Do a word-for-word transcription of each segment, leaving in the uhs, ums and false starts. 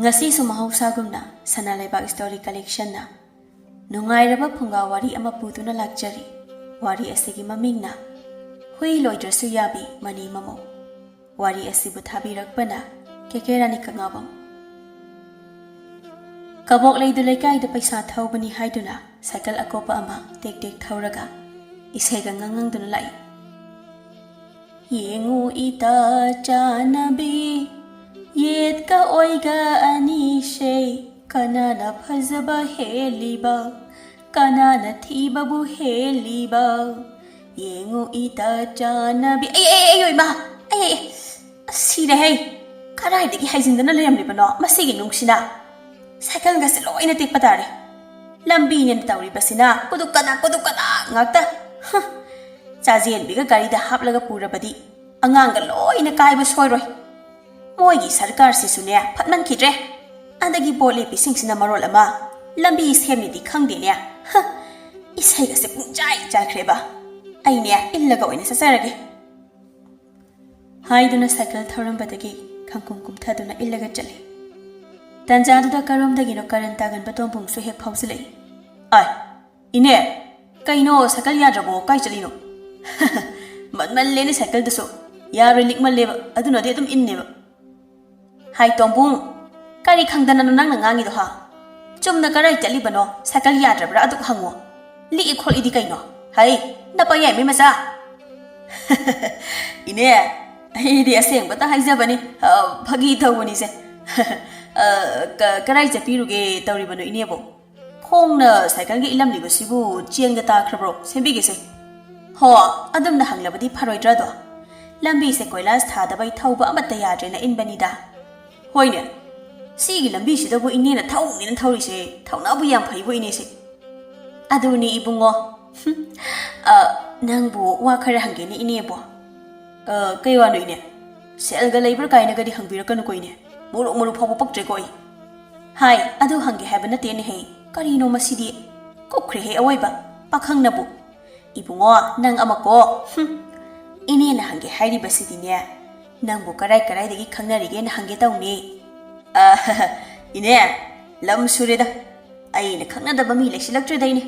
ꯉꯁꯤꯁꯨ ꯃꯍꯧꯁꯥꯒꯨꯝꯅ ꯁꯅꯥ ꯂꯩꯕꯥꯛ ꯁ꯭ꯇꯣꯔꯤ ꯀꯂꯦꯛꯁꯟꯅ ꯅꯨꯡꯉꯥꯏꯔꯕ ꯐꯨꯡꯒꯥ ꯋꯥꯔꯤ ꯑꯃ ꯄꯨꯗꯨꯅ ꯂꯥꯛꯆꯔꯤ꯫ ꯋꯥꯔꯤ ꯑꯁꯤꯒꯤ ꯃꯃꯤꯡꯅ ꯍꯨꯏ ꯂꯣꯏꯗ꯭ꯔꯁꯨ ꯌꯥꯕꯤ ꯃꯅꯤ ꯃꯃꯧ꯫ ꯋꯥꯔꯤ ꯑꯁꯤꯕꯨ ꯊꯥꯕꯤꯔꯛꯄꯅ ꯀꯦ ꯀꯦ ꯔꯥꯅꯤ ꯀꯉꯥꯕꯝ꯫ ꯀꯕꯣꯛꯂꯩꯗꯨ ꯂꯩꯀꯥꯏꯗ ꯄꯩꯁꯥ ꯊꯧꯕꯅꯤ ꯍꯥꯏꯗꯨꯅ ꯁꯥꯏꯀꯜ ꯑꯀꯣꯞꯄ ꯑꯃ ꯇꯦꯛ ꯇꯦꯛ ꯊꯧꯔꯒ ꯏꯁꯩꯒ ꯉꯪꯉꯪꯗꯨꯅ ꯂꯥꯛꯏ꯫ ꯌꯦꯡꯉꯨ ꯏꯇꯥ ꯆꯥꯟꯅꯕꯤ, ꯌꯦꯠꯀ ꯑꯣꯏꯒ ꯑꯅꯤꯁꯦ, ꯀꯅꯥꯅ ꯐꯖꯕ ꯍꯦꯜꯂꯤꯕ, ꯀꯅꯥꯅ ꯊꯤꯕꯕꯨ ꯍꯦꯜꯂꯤꯕ? ꯌꯦꯡꯉꯨ ꯏꯇꯥ ꯆꯥꯟꯅꯕꯤ꯫ ꯑꯩ, ꯑꯩ, ꯑꯩ, ꯏꯃꯥ! ꯑꯩ, ꯑꯩ, ꯑꯩ! ꯑꯁ, ꯁꯤꯔꯦꯍꯦ! ꯀꯗꯥꯏꯗꯒꯤ ꯍꯥꯏꯖꯤꯟꯗꯅ ꯂꯩꯔꯝꯂꯤꯕꯅꯣ ꯃꯁꯤꯒꯤ ꯅꯨꯡꯁꯤꯅ? ꯁꯥꯏꯀꯜꯒꯁꯦ ꯂꯣꯏꯅ ꯇꯦꯛꯄ ꯇꯥꯔꯦ꯫ ꯂꯝꯕꯤꯅꯦꯅ ꯇꯧꯔꯤꯕꯁꯤꯅ ꯀꯨꯗꯨꯛ ꯀꯗꯥꯛ, ꯀꯨꯗꯨꯛ ꯀꯗꯥꯛ ꯉꯥꯛꯇ꯫ ꯍ! ꯆꯥꯖꯦꯟꯕꯤꯒ ꯒꯥꯔꯤꯗ ꯍꯥꯞꯂꯒ ꯄꯨꯔꯕꯗꯤ ꯑꯉꯥꯡꯒ ꯂꯣꯏꯅ ꯀꯥꯏꯕ ꯁꯣꯏꯔꯣꯏ꯫ ꯃꯣꯏꯒꯤ ꯁꯔꯀꯥꯔꯁꯤꯁꯨꯅꯦ ꯐꯠꯃꯟꯈꯤꯗ꯭ꯔꯦ꯫ ꯑꯗꯒꯤ ꯚꯣꯠ ꯂꯦꯞꯄꯤꯁꯤꯡꯁꯤꯅ ꯃꯔꯣꯜ ꯑꯃ ꯂꯝꯕꯤ ꯁꯦꯝꯅꯤꯗꯤ ꯈꯪꯗꯦꯅꯦ꯫ ꯍ! ꯏꯁꯩꯒꯁꯦ ꯄꯨꯡꯆꯥꯏ ꯆꯥꯏꯈ꯭ꯔꯦꯕ꯫ ꯑꯩꯅꯦ ꯏꯜꯂꯒ ꯑꯣꯏꯅ ꯆꯠꯆꯔꯒꯦ꯫ ꯍꯥꯏꯗꯨꯅ ꯁꯥꯏꯀꯜ ꯊꯧꯔꯝꯕꯗꯒꯤ ꯈꯪꯀꯨꯝ ꯀꯨꯝꯊꯗꯨꯅ ꯏꯜꯂꯒ ꯆꯠꯂꯤ꯫ ꯇꯟꯖꯥꯗꯨꯗ ꯀꯔꯣꯝꯗꯒꯤꯅꯣ ꯀꯔꯟ ꯇꯥꯒꯟꯕ ꯇꯣꯝꯕꯨꯡꯁꯨ ꯍꯦꯛ ꯐꯥꯎꯖꯤꯜꯂꯛꯏ꯫ "ꯑꯥꯏ, ꯏꯅꯦ, ꯀꯩꯅꯣ ꯁꯥꯏꯀꯜ ꯌꯥꯗ꯭ꯔꯕꯣ? ꯀꯥꯏ ꯆꯠꯂꯤꯅꯣ?" "ꯃꯟꯃꯜꯂꯦꯅꯦ ꯁꯥꯏꯀꯜꯗꯨꯁꯨ꯫ ꯌꯥꯔꯣꯏ, ꯂꯤꯛꯃꯜꯂꯦꯕ꯫ ꯑꯗꯨꯅꯗꯤ ꯑꯗꯨꯝ ꯏꯟꯅꯦꯕ꯫" "ꯍꯥꯏ ꯇꯣꯝꯕꯨꯡ, ꯀꯔꯤ ꯈꯪꯗꯅꯅꯣ ꯅꯪꯅ ꯉꯥꯡꯉꯤꯗꯣ, ꯍꯥ? ꯆꯨꯝꯅ ꯀꯔꯥꯏ ꯆꯠꯂꯤꯕꯅꯣ, ꯁꯥꯏꯀꯜ ꯌꯥꯗ꯭ꯔꯕ꯭ꯔꯥ ꯑꯗꯨꯛ ꯍꯪꯉꯣ꯫ ꯂꯤꯛꯏ ꯈꯣꯠꯂꯤꯗꯤ ꯀꯩꯅꯣ? ꯍꯩ, ꯅꯄꯥ ꯌꯥꯏꯃꯤ ꯃꯆꯥ!" "ꯏꯅꯦ, ꯑꯩꯗꯤ ꯑꯁꯦꯡꯕꯇ ꯍꯥꯏꯖꯕꯅꯤ, ꯑ, ꯐꯥꯒꯤ ꯇꯧꯕꯅꯤꯁꯦ꯫" "ꯑ, ꯀ-, ꯀꯔꯥꯏ ꯆꯠꯄꯤꯔꯨꯒꯦ ꯇꯧꯔꯤꯕꯅꯣ ꯏꯅꯦꯕꯣ? ꯈꯣꯡꯅ ꯁꯥꯏꯀꯜꯒ ꯏꯜꯂꯝꯂꯤꯕꯁꯤꯕꯨ ꯆꯦꯟꯒ ꯇꯥꯈ꯭ꯔꯕ꯭ꯔꯣ? ꯁꯦꯝꯕꯤꯒꯦꯁꯦ꯫" "ꯍꯣ, ꯑꯗꯨꯝꯅ ꯍꯪꯂꯕꯗꯤ ꯐꯔꯣꯏꯗ꯭ꯔꯥꯗꯣ? ꯂꯝꯕꯤꯁꯦ ꯀꯣꯏꯂꯥꯁ ꯊꯥꯗꯕꯩ ꯊꯧꯕ ꯑꯃꯠꯇ ꯌꯥꯗ꯭ꯔꯦꯅ ꯏꯟꯕꯅꯤꯗ꯫" "ꯍꯣꯏꯅꯦ, ꯁꯤꯒꯤ ꯂꯝꯕꯤꯁꯤꯗꯕꯨ ꯏꯅꯦꯅ ꯊꯧꯅꯤꯅ ꯊꯧꯔꯤꯁꯦ, ꯊꯧꯅꯥꯕꯨ ꯌꯥꯝ ꯐꯩꯕꯨ ꯏꯅꯦꯁꯦ꯫" "ꯑꯗꯨꯅꯤ ꯏꯕꯨꯡꯉꯣ꯫" "ꯍꯨꯝ, ꯑ, ꯅꯪꯕꯨ ꯋꯥ ꯈꯔ ꯍꯪꯒꯦꯅꯦ ꯏꯅꯦꯕꯣ꯫" "ꯑ, ꯀꯩ ꯋꯥꯅꯣ ꯏꯅꯦ? ꯁꯦꯜꯒ ꯂꯩꯕ꯭ꯔꯥ ꯀꯥꯏꯅꯒꯗꯤ ꯍꯪꯕꯤꯔꯛꯀꯅꯨꯀꯣ ꯏꯅꯦ꯫ ꯃꯣꯔꯣꯛ ꯃꯔꯨ ꯐꯥꯎꯕ ꯄꯛꯇ꯭ꯔꯦꯀꯣ ꯑꯩ꯫" "ꯍꯥꯏ, ꯑꯗꯨ ꯍꯪꯒꯦ ꯍꯥꯏꯕ ꯅꯠꯇꯦꯅꯦꯍꯦ꯫ ꯀꯔꯤꯅꯣ ꯃꯁꯤꯗꯤ? ꯀꯨꯞꯈ꯭ꯔꯦꯍꯦ ꯑꯋꯣꯏꯕ꯫ ꯄꯥꯈꯪꯅꯕꯨ꯫" "ꯏꯕꯨꯡꯉꯣ, ꯅꯪ ꯑꯃꯀꯣ꯫ ꯍꯨꯝ꯫ ꯏꯅꯦꯅ ꯍꯪꯒꯦ ꯍꯥꯏꯔꯤꯕꯁꯤꯗꯤꯅꯦ, ꯅꯪꯕꯨ ꯀꯔꯥꯏ ꯀꯔꯥꯏꯗꯒꯤ ꯈꯪꯅꯔꯤꯒꯦꯅ ꯍꯪꯒꯦ ꯇꯧꯅꯦ꯫" "ꯏꯅꯦ, ꯂꯝ ꯁꯨꯔꯦꯗ꯫ ꯑꯩꯅ ꯈꯪꯅꯗꯕ ꯃꯤ ꯂꯩꯁꯤꯜꯂꯛꯇ꯭ꯔꯦꯗ, ꯏꯅꯦ꯫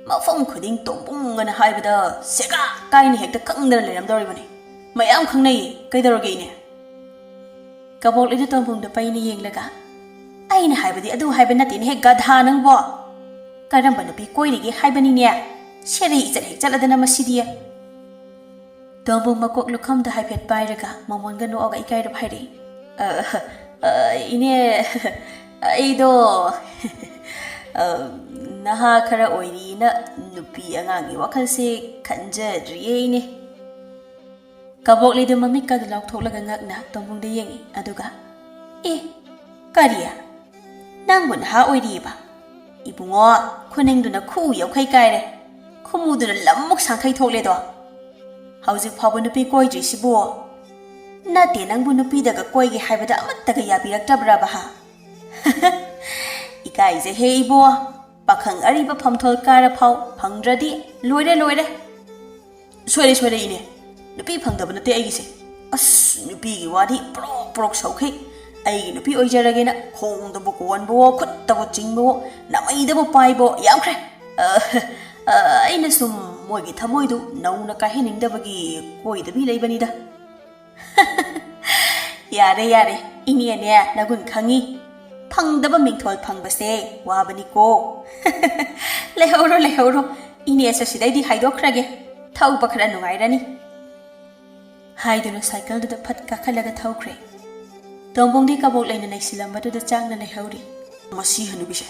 ꯃꯐꯝ ꯈꯨꯗꯤꯡ ꯇꯣꯡꯕꯨꯡ ꯑꯅ ꯍꯥꯏꯕꯗ ꯁꯦꯒꯥ ꯀꯥꯏꯅ ꯍꯦꯛꯇ ꯈꯪꯗꯅ ꯂꯩꯔꯝꯗꯧꯔꯤꯕꯅꯤ꯫ ꯃꯌꯥꯝ ꯈꯪꯅꯩꯌꯦ꯫ ꯀꯩꯗꯧꯔꯒꯦ, ꯏꯅꯦ?" ꯀꯕꯣꯛꯂꯩꯗꯨ ꯇꯣꯝꯕꯨꯡꯗ ꯄꯩꯅ ꯌꯦꯡꯂꯒ, "ꯑꯩꯅ ꯍꯥꯏꯕꯗꯤ ꯑꯗꯨ ꯍꯥꯏꯕ ꯅꯠꯇꯦꯅꯦꯍꯦ, ꯒꯙꯥ ꯅꯪꯕꯣ꯫ ꯀꯔꯝꯕ ꯅꯨꯄꯤ ꯀꯣꯏꯔꯤꯒꯦ ꯍꯥꯏꯕꯅꯤꯅꯦ? ꯁꯦꯔꯩ ꯏꯆꯠ ꯍꯦꯛ ꯆꯠꯂꯗꯅ ꯃꯁꯤꯗꯤ!" ꯇꯣꯝꯕꯨꯡ ꯃꯀꯣꯛ ꯂꯨꯈꯝꯗ ꯍꯥꯏꯐꯦꯠ ꯄꯥꯏꯔꯒ ꯃꯃꯣꯟꯒ ꯅꯣꯛꯑꯒ ꯏꯀꯥꯏꯔꯞ ꯍꯥꯏꯔꯛꯏ, "ꯑ, ꯑ, ꯏꯅꯦ, ꯑꯩꯗꯣ, ꯑ, ꯅꯍꯥ ꯈꯔ ꯑꯣꯏꯔꯤꯅ ꯅꯨꯄꯤ ꯑꯉꯥꯡꯒꯤ ꯋꯥꯈꯜꯁꯦ ꯈꯟꯖꯗ꯭ꯔꯤꯌꯦ, ꯏꯅꯦ꯫" ꯀꯕꯣꯛꯂꯩꯗꯨ ꯃꯃꯤꯠꯀꯗꯨ ꯂꯥꯎꯊꯣꯛꯂꯒ ꯉꯛꯅ ꯇꯣꯝꯕꯨꯡꯗ ꯌꯦꯡꯉꯤ꯫ ꯑꯗꯨꯒ, "ꯑꯦ, ꯀꯔꯤ? ꯅꯪꯕꯨ ꯅꯍꯥ ꯑꯣꯏꯔꯤꯕ? ꯏꯕꯨꯡꯉꯣ, ꯈꯨꯅꯤꯡꯗꯨꯅ ꯈꯨ ꯌꯧꯈꯩ ꯀꯥꯏꯔꯦ, ꯈꯨꯃꯨꯗꯨꯅ ꯂꯝꯃꯨꯛ ꯁꯥꯡꯈꯩ ꯊꯣꯛꯂꯦꯗꯣ꯫ ꯍꯧꯖꯤꯛ ꯐꯥꯎꯕ ꯅꯨꯄꯤ ꯀꯣꯏꯗ꯭ꯔꯤꯁꯤꯕꯨ? ꯅꯠꯇꯦ, ꯅꯪꯕꯨ ꯅꯨꯄꯤꯗꯒ ꯀꯣꯏꯒꯦ ꯍꯥꯏꯕꯗ ꯑꯃꯠꯇꯒ ꯌꯥꯕꯤꯔꯛꯇꯕ꯭ꯔꯕ, ꯍꯥ?" "ꯏꯀꯥꯏꯖꯩꯍꯦ ꯏꯕꯣ, ꯄꯥꯈꯪ ꯑꯔꯤꯕ ꯐꯝꯊꯣꯜ ꯀꯥꯔ ꯐꯥꯎ ꯐꯪꯗ꯭ꯔꯗꯤ ꯂꯣꯏꯔꯦ, ꯂꯣꯏꯔꯦ꯫" "ꯁꯣꯏꯔꯦ, ꯁꯣꯏꯔꯦ, ꯏꯅꯦ꯫ ꯅꯨꯄꯤ ꯐꯪꯗꯕ ꯅꯠꯇꯦ ꯑꯩꯒꯤꯁꯦ꯫ ꯑꯁ, ꯅꯨꯄꯤꯒꯤ ꯋꯥꯗꯤ ꯄ꯭ꯔꯣꯛ ꯄ꯭ꯔꯣꯛ ꯁꯧꯈꯩ꯫ ꯑꯩꯒꯤ ꯅꯨꯄꯤ ꯑꯣꯏꯖꯔꯒꯦꯅ ꯈꯣꯡꯗꯕꯨ ꯀꯣꯟꯕꯋꯣ, ꯈꯨꯠꯇꯕꯨ ꯆꯤꯡꯕꯋꯣ, ꯅꯃꯩꯗꯕꯨ ꯄꯥꯏꯕꯋꯣ, ꯌꯥꯝꯈ꯭ꯔꯦ꯫ ꯑ, ꯑ, ꯑꯩꯅ ꯁꯨꯝ ꯃꯣꯏꯒꯤ ꯊꯃꯣꯏꯗꯨ ꯅꯧꯅ ꯀꯥꯏꯍꯟꯅꯤꯡꯗꯕꯒꯤ ꯀꯣꯏꯗꯕꯤ ꯂꯩꯕꯅꯤꯗ꯫" "ꯌꯥꯔꯦ, ꯌꯥꯔꯦ, ꯏꯅꯦꯅꯦ ꯅꯒꯨꯟ ꯈꯪꯉꯤ꯫ ꯐꯪꯗꯕ ꯃꯤꯡꯊꯣꯜ ꯐꯪꯕꯁꯦ ꯋꯥꯕꯅꯤꯀꯣ꯫ ꯂꯩꯍꯧꯔꯣ, ꯂꯩꯍꯧꯔꯣ, ꯏꯅꯦꯁꯨ ꯁꯤꯗꯩꯗꯤ ꯍꯥꯏꯗꯣꯛꯈ꯭ꯔꯒꯦ꯫ ꯊꯧꯕ ꯈꯔ ꯅꯨꯡꯉꯥꯏꯔꯅꯤ꯫" ꯍꯥꯏꯗꯨꯅ ꯁꯥꯏꯀꯜꯗꯨꯗ ꯐꯠ ꯀꯥꯈꯠꯂꯒ ꯊꯧꯈ꯭ꯔꯦ꯫ ꯇꯣꯝꯕꯣꯡꯗꯤ ꯀꯕꯣꯛꯂꯩꯅ ꯅꯩꯁꯤꯜꯂꯝꯕꯗꯨꯗ ꯆꯥꯛꯅ ꯂꯩꯍꯧꯔꯤ꯫ "ꯃꯁꯤ ꯍꯅꯨꯕꯤꯁꯦ,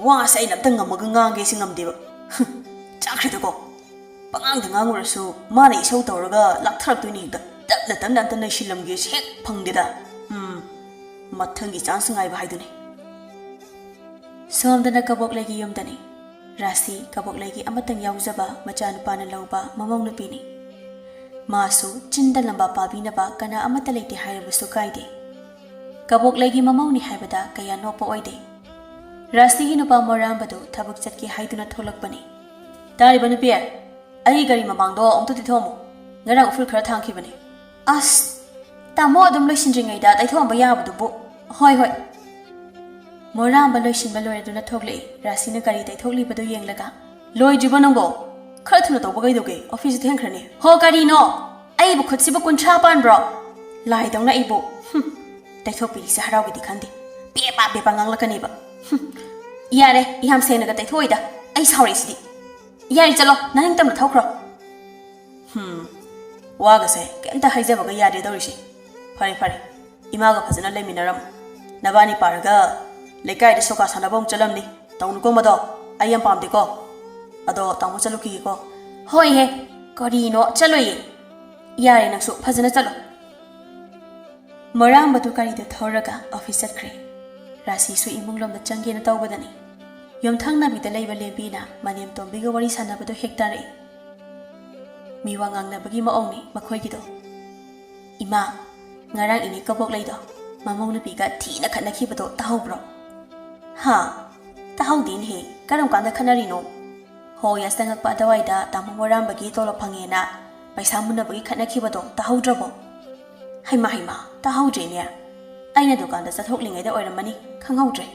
ꯋꯥꯁꯦ ꯑꯩꯅ ꯑꯝꯇ ꯉꯝꯃꯒ ꯉꯥꯡꯒꯦꯁꯤ ꯉꯝꯗꯦꯕ꯫ ꯍꯨꯝ, ꯆꯥꯛꯈ꯭ꯔꯦꯗꯀꯣ꯫ ꯄꯉꯥꯡꯗ ꯉꯥꯡꯉꯨꯔꯁꯨ ꯃꯥꯅ ꯏꯁꯧ ꯇꯧꯔꯒ ꯂꯥꯛꯊꯔꯛꯇꯣꯏꯅꯤ ꯍꯦꯛꯇ꯫ ꯇꯞꯅ ꯇꯞꯅ ꯑꯝꯇ ꯅꯩꯁꯤꯜꯂꯝꯒꯦꯁꯤ ꯍꯦꯛ ꯐꯪꯗꯦꯗ꯫ ꯎꯝ, ꯃꯊꯪꯒꯤ ꯆꯥꯟꯁ ꯉꯥꯏꯕ ꯍꯥꯏꯗꯨꯅꯤ꯫" ꯁꯣꯝꯗꯅ ꯀꯕꯣꯛꯂꯩꯒꯤ ꯌꯨꯝꯗꯅꯤ꯫ ꯔꯥꯁꯤ ꯀꯕꯣꯛꯂꯩꯒꯤ ꯑꯃꯇꯪ ꯌꯥꯎꯖꯕ ꯃꯆꯥꯅꯨꯄꯥꯅ ꯂꯧꯕ ꯃꯃꯧ ꯅꯨꯄꯤꯅꯤ꯫ ꯃꯥꯁꯨ ꯆꯤꯟꯗ ꯂꯝꯕꯥ ꯄꯥꯕꯤꯅꯕ ꯀꯅꯥ ꯑꯃꯠꯇ ꯂꯩꯇꯦ ꯍꯥꯏꯔꯕꯁꯨ ꯀꯥꯏꯗꯦ꯫ ꯀꯕꯣꯛꯂꯩꯒꯤ ꯃꯃꯧꯅꯤ ꯍꯥꯏꯕꯗ ꯀꯌꯥ ꯅꯣꯞꯄ ꯑꯣꯏꯗꯦ꯫ ꯔꯥꯁꯤꯒꯤ ꯅꯨꯄꯥ ꯃꯣꯔꯥꯝꯕꯗꯨ ꯊꯕꯛ ꯆꯠꯀꯦ ꯍꯥꯏꯗꯨꯅ ꯊꯣꯛꯂꯛꯄꯅꯤ꯫ "ꯇꯥꯔꯤꯕ ꯅꯨꯄꯤ, ꯑꯩ ꯒꯥꯔꯤ ꯃꯃꯥꯡꯗꯣ ꯑꯃꯨꯛꯇ ꯇꯩꯊꯣꯛꯑꯝꯃꯨ꯫ ꯉꯔꯥꯡ ꯎꯐꯨꯜ ꯈꯔ ꯊꯥꯡꯈꯤꯕꯅꯤ꯫" "ꯑꯁ, ꯇꯥꯃꯣ ꯑꯗꯨꯝ ꯂꯣꯏꯁꯤꯟꯗ꯭ꯔꯤꯉꯩꯗ ꯇꯩꯊꯣꯛꯑꯝꯕ ꯌꯥꯕꯗꯨꯕꯨ꯫ ꯍꯣꯏ, ꯍꯣꯏ꯫ ꯃꯣꯔꯥꯝꯕ ꯂꯣꯏꯁꯤꯟꯕ ꯂꯣꯏꯔꯗꯨꯅ ꯊꯣꯛꯂꯛꯏ꯫ ꯔꯥꯁꯤꯅ ꯒꯥꯔꯤ ꯇꯩꯊꯣꯛꯂꯤꯕꯗꯨ ꯌꯦꯡꯂꯒ, "ꯂꯣꯏꯗ꯭ꯔꯤꯕꯣ ꯅꯪꯕꯣ? ꯈꯔ ꯊꯨꯅ ꯇꯧꯕ ꯀꯩꯗꯧꯒꯦ? ꯑꯣꯐꯤꯁꯇ ꯊꯦꯡꯈ꯭ꯔꯅꯤ꯫" "ꯍꯣ, ꯀꯔꯤꯅꯣ? ꯑꯩꯕꯨ ꯈꯨꯠꯁꯤꯕꯨ ꯀꯨꯟꯊ꯭ꯔꯥ ꯄꯥꯟꯕ꯭ꯔꯣ? ꯂꯥꯏꯗꯧꯅ ꯑꯩꯕꯨ, ꯍꯨꯝ, ꯇꯩꯊꯣꯛꯄꯤꯔꯤꯁꯦ ꯍꯔꯥꯎꯒꯤꯗꯤ ꯈꯟꯗꯦ꯫ ꯄꯦꯄꯥ ꯄꯦꯄꯥ ꯉꯥꯡꯂꯛꯀꯅꯦꯕ꯫ ꯍꯨꯝ, ꯌꯥꯔꯦ, ꯏꯍꯥꯝ ꯁꯦꯡꯅꯒ ꯇꯩꯊꯣꯛꯑꯣꯏꯗ꯫ ꯑꯩ ꯁꯥꯎꯔꯛꯏꯁꯤꯗꯤ꯫ ꯌꯥꯔꯦ, ꯆꯠꯂꯣ, ꯅꯅꯤꯡꯇꯝꯅ ꯊꯧꯈ꯭ꯔꯣ꯫" ꯍꯨꯝ, ꯋꯥꯒꯁꯦ ꯀꯩꯝꯇ ꯍꯥꯏꯖꯕꯒ ꯌꯥꯗꯦ ꯇꯧꯔꯤꯁꯦ꯫ ꯐꯔꯦ, ꯐꯔꯦ, ꯏꯃꯥꯒ ꯐꯖꯅ ꯂꯩꯃꯤꯟꯅꯔꯝꯃꯨ꯫ ꯅꯕꯥꯅꯤ ꯄꯥꯔꯒ ꯂꯩꯀꯥꯏꯗ ꯁꯣꯀꯥ ꯁꯥꯟꯅꯕ ꯑꯃꯨꯛ ꯆꯠꯂꯝꯅꯤ꯫ ꯇꯧꯅꯨꯀꯣ ꯃꯗꯣ, ꯑꯩ ꯌꯥꯝ ꯄꯥꯝꯗꯦꯀꯣ꯫ ꯑꯗꯣ ꯇꯥꯃꯣ ꯆꯠꯂꯨꯈꯤꯒꯦꯀꯣ꯫ "ꯍꯣꯏꯍꯦ, ꯀꯔꯤꯅꯣ, ꯆꯠꯂꯣꯏꯌꯦ꯫ ꯌꯥꯔꯦ, ꯅꯪꯁꯨ ꯐꯖꯅ ꯆꯠꯂꯣ꯫" ꯃꯣꯔꯥꯝꯕꯗꯨ ꯒꯥꯔꯤꯗ ꯊꯧꯔꯒ ꯑꯣꯐꯤꯁ ꯆꯠꯈ꯭ꯔꯦ꯫ ꯔꯥꯁꯤꯁꯨ ꯏꯃꯨꯡꯂꯣꯝꯗ ꯆꯪꯒꯦꯅ ꯇꯧꯕꯗꯅꯤ, ꯌꯨꯝꯊꯪꯅꯕꯤꯗ ꯂꯩꯕ ꯂꯦꯝꯕꯤꯅ ꯃꯅꯦꯝ ꯇꯣꯝꯕꯤꯒ ꯋꯥꯔꯤ ꯁꯥꯟꯅꯕꯗꯨ ꯍꯦꯛ ꯇꯥꯔꯛꯏ꯫ ꯃꯤꯋꯥ ꯉꯥꯡꯅꯕꯒꯤ ꯃꯑꯣꯡꯅꯤ ꯃꯈꯣꯏꯒꯤꯗꯣ꯫ "ꯏꯃꯥ, ꯉꯔꯥꯡ ꯏꯅꯦ ꯀꯕꯣꯛꯂꯩꯗꯣ ꯃꯃꯧ ꯅꯨꯄꯤꯒ ꯊꯤꯅ ꯈꯠꯅꯈꯤꯕꯗꯣ ꯇꯥꯍꯧꯕ꯭ꯔꯣ?" "ꯍꯥ? ꯇꯥꯍꯧꯗꯦꯅꯦꯍꯦ꯫ ꯀꯔꯝ ꯀꯥꯟꯗ ꯈꯠꯅꯔꯤꯅꯣ?" "ꯍꯣ, ꯌꯥꯆꯪꯉꯛꯄ ꯑꯗꯨꯋꯥꯏꯗ ꯇꯥꯃꯣ ꯃꯣꯔꯥꯝꯕꯒꯤ ꯇꯣꯂꯣꯞ ꯐꯪꯉꯦꯅ ꯄꯩꯁꯥ ꯃꯨꯟꯅꯕꯒꯤ ꯈꯠꯅꯈꯤꯕꯗꯣ ꯇꯥꯍꯧꯗ꯭ꯔꯕꯣ?" "ꯍꯩꯃꯥ, ꯍꯩꯃꯥ, ꯇꯥꯍꯧꯗ꯭ꯔꯦꯅꯦ꯫ ꯑꯩꯅ ꯗꯨꯀꯥꯟꯗ ꯆꯠꯊꯣꯛꯂꯤꯉꯩꯗ ꯑꯣꯏꯔꯝꯃꯅꯤ, ꯈꯪꯍꯧꯗ꯭ꯔꯦ꯫"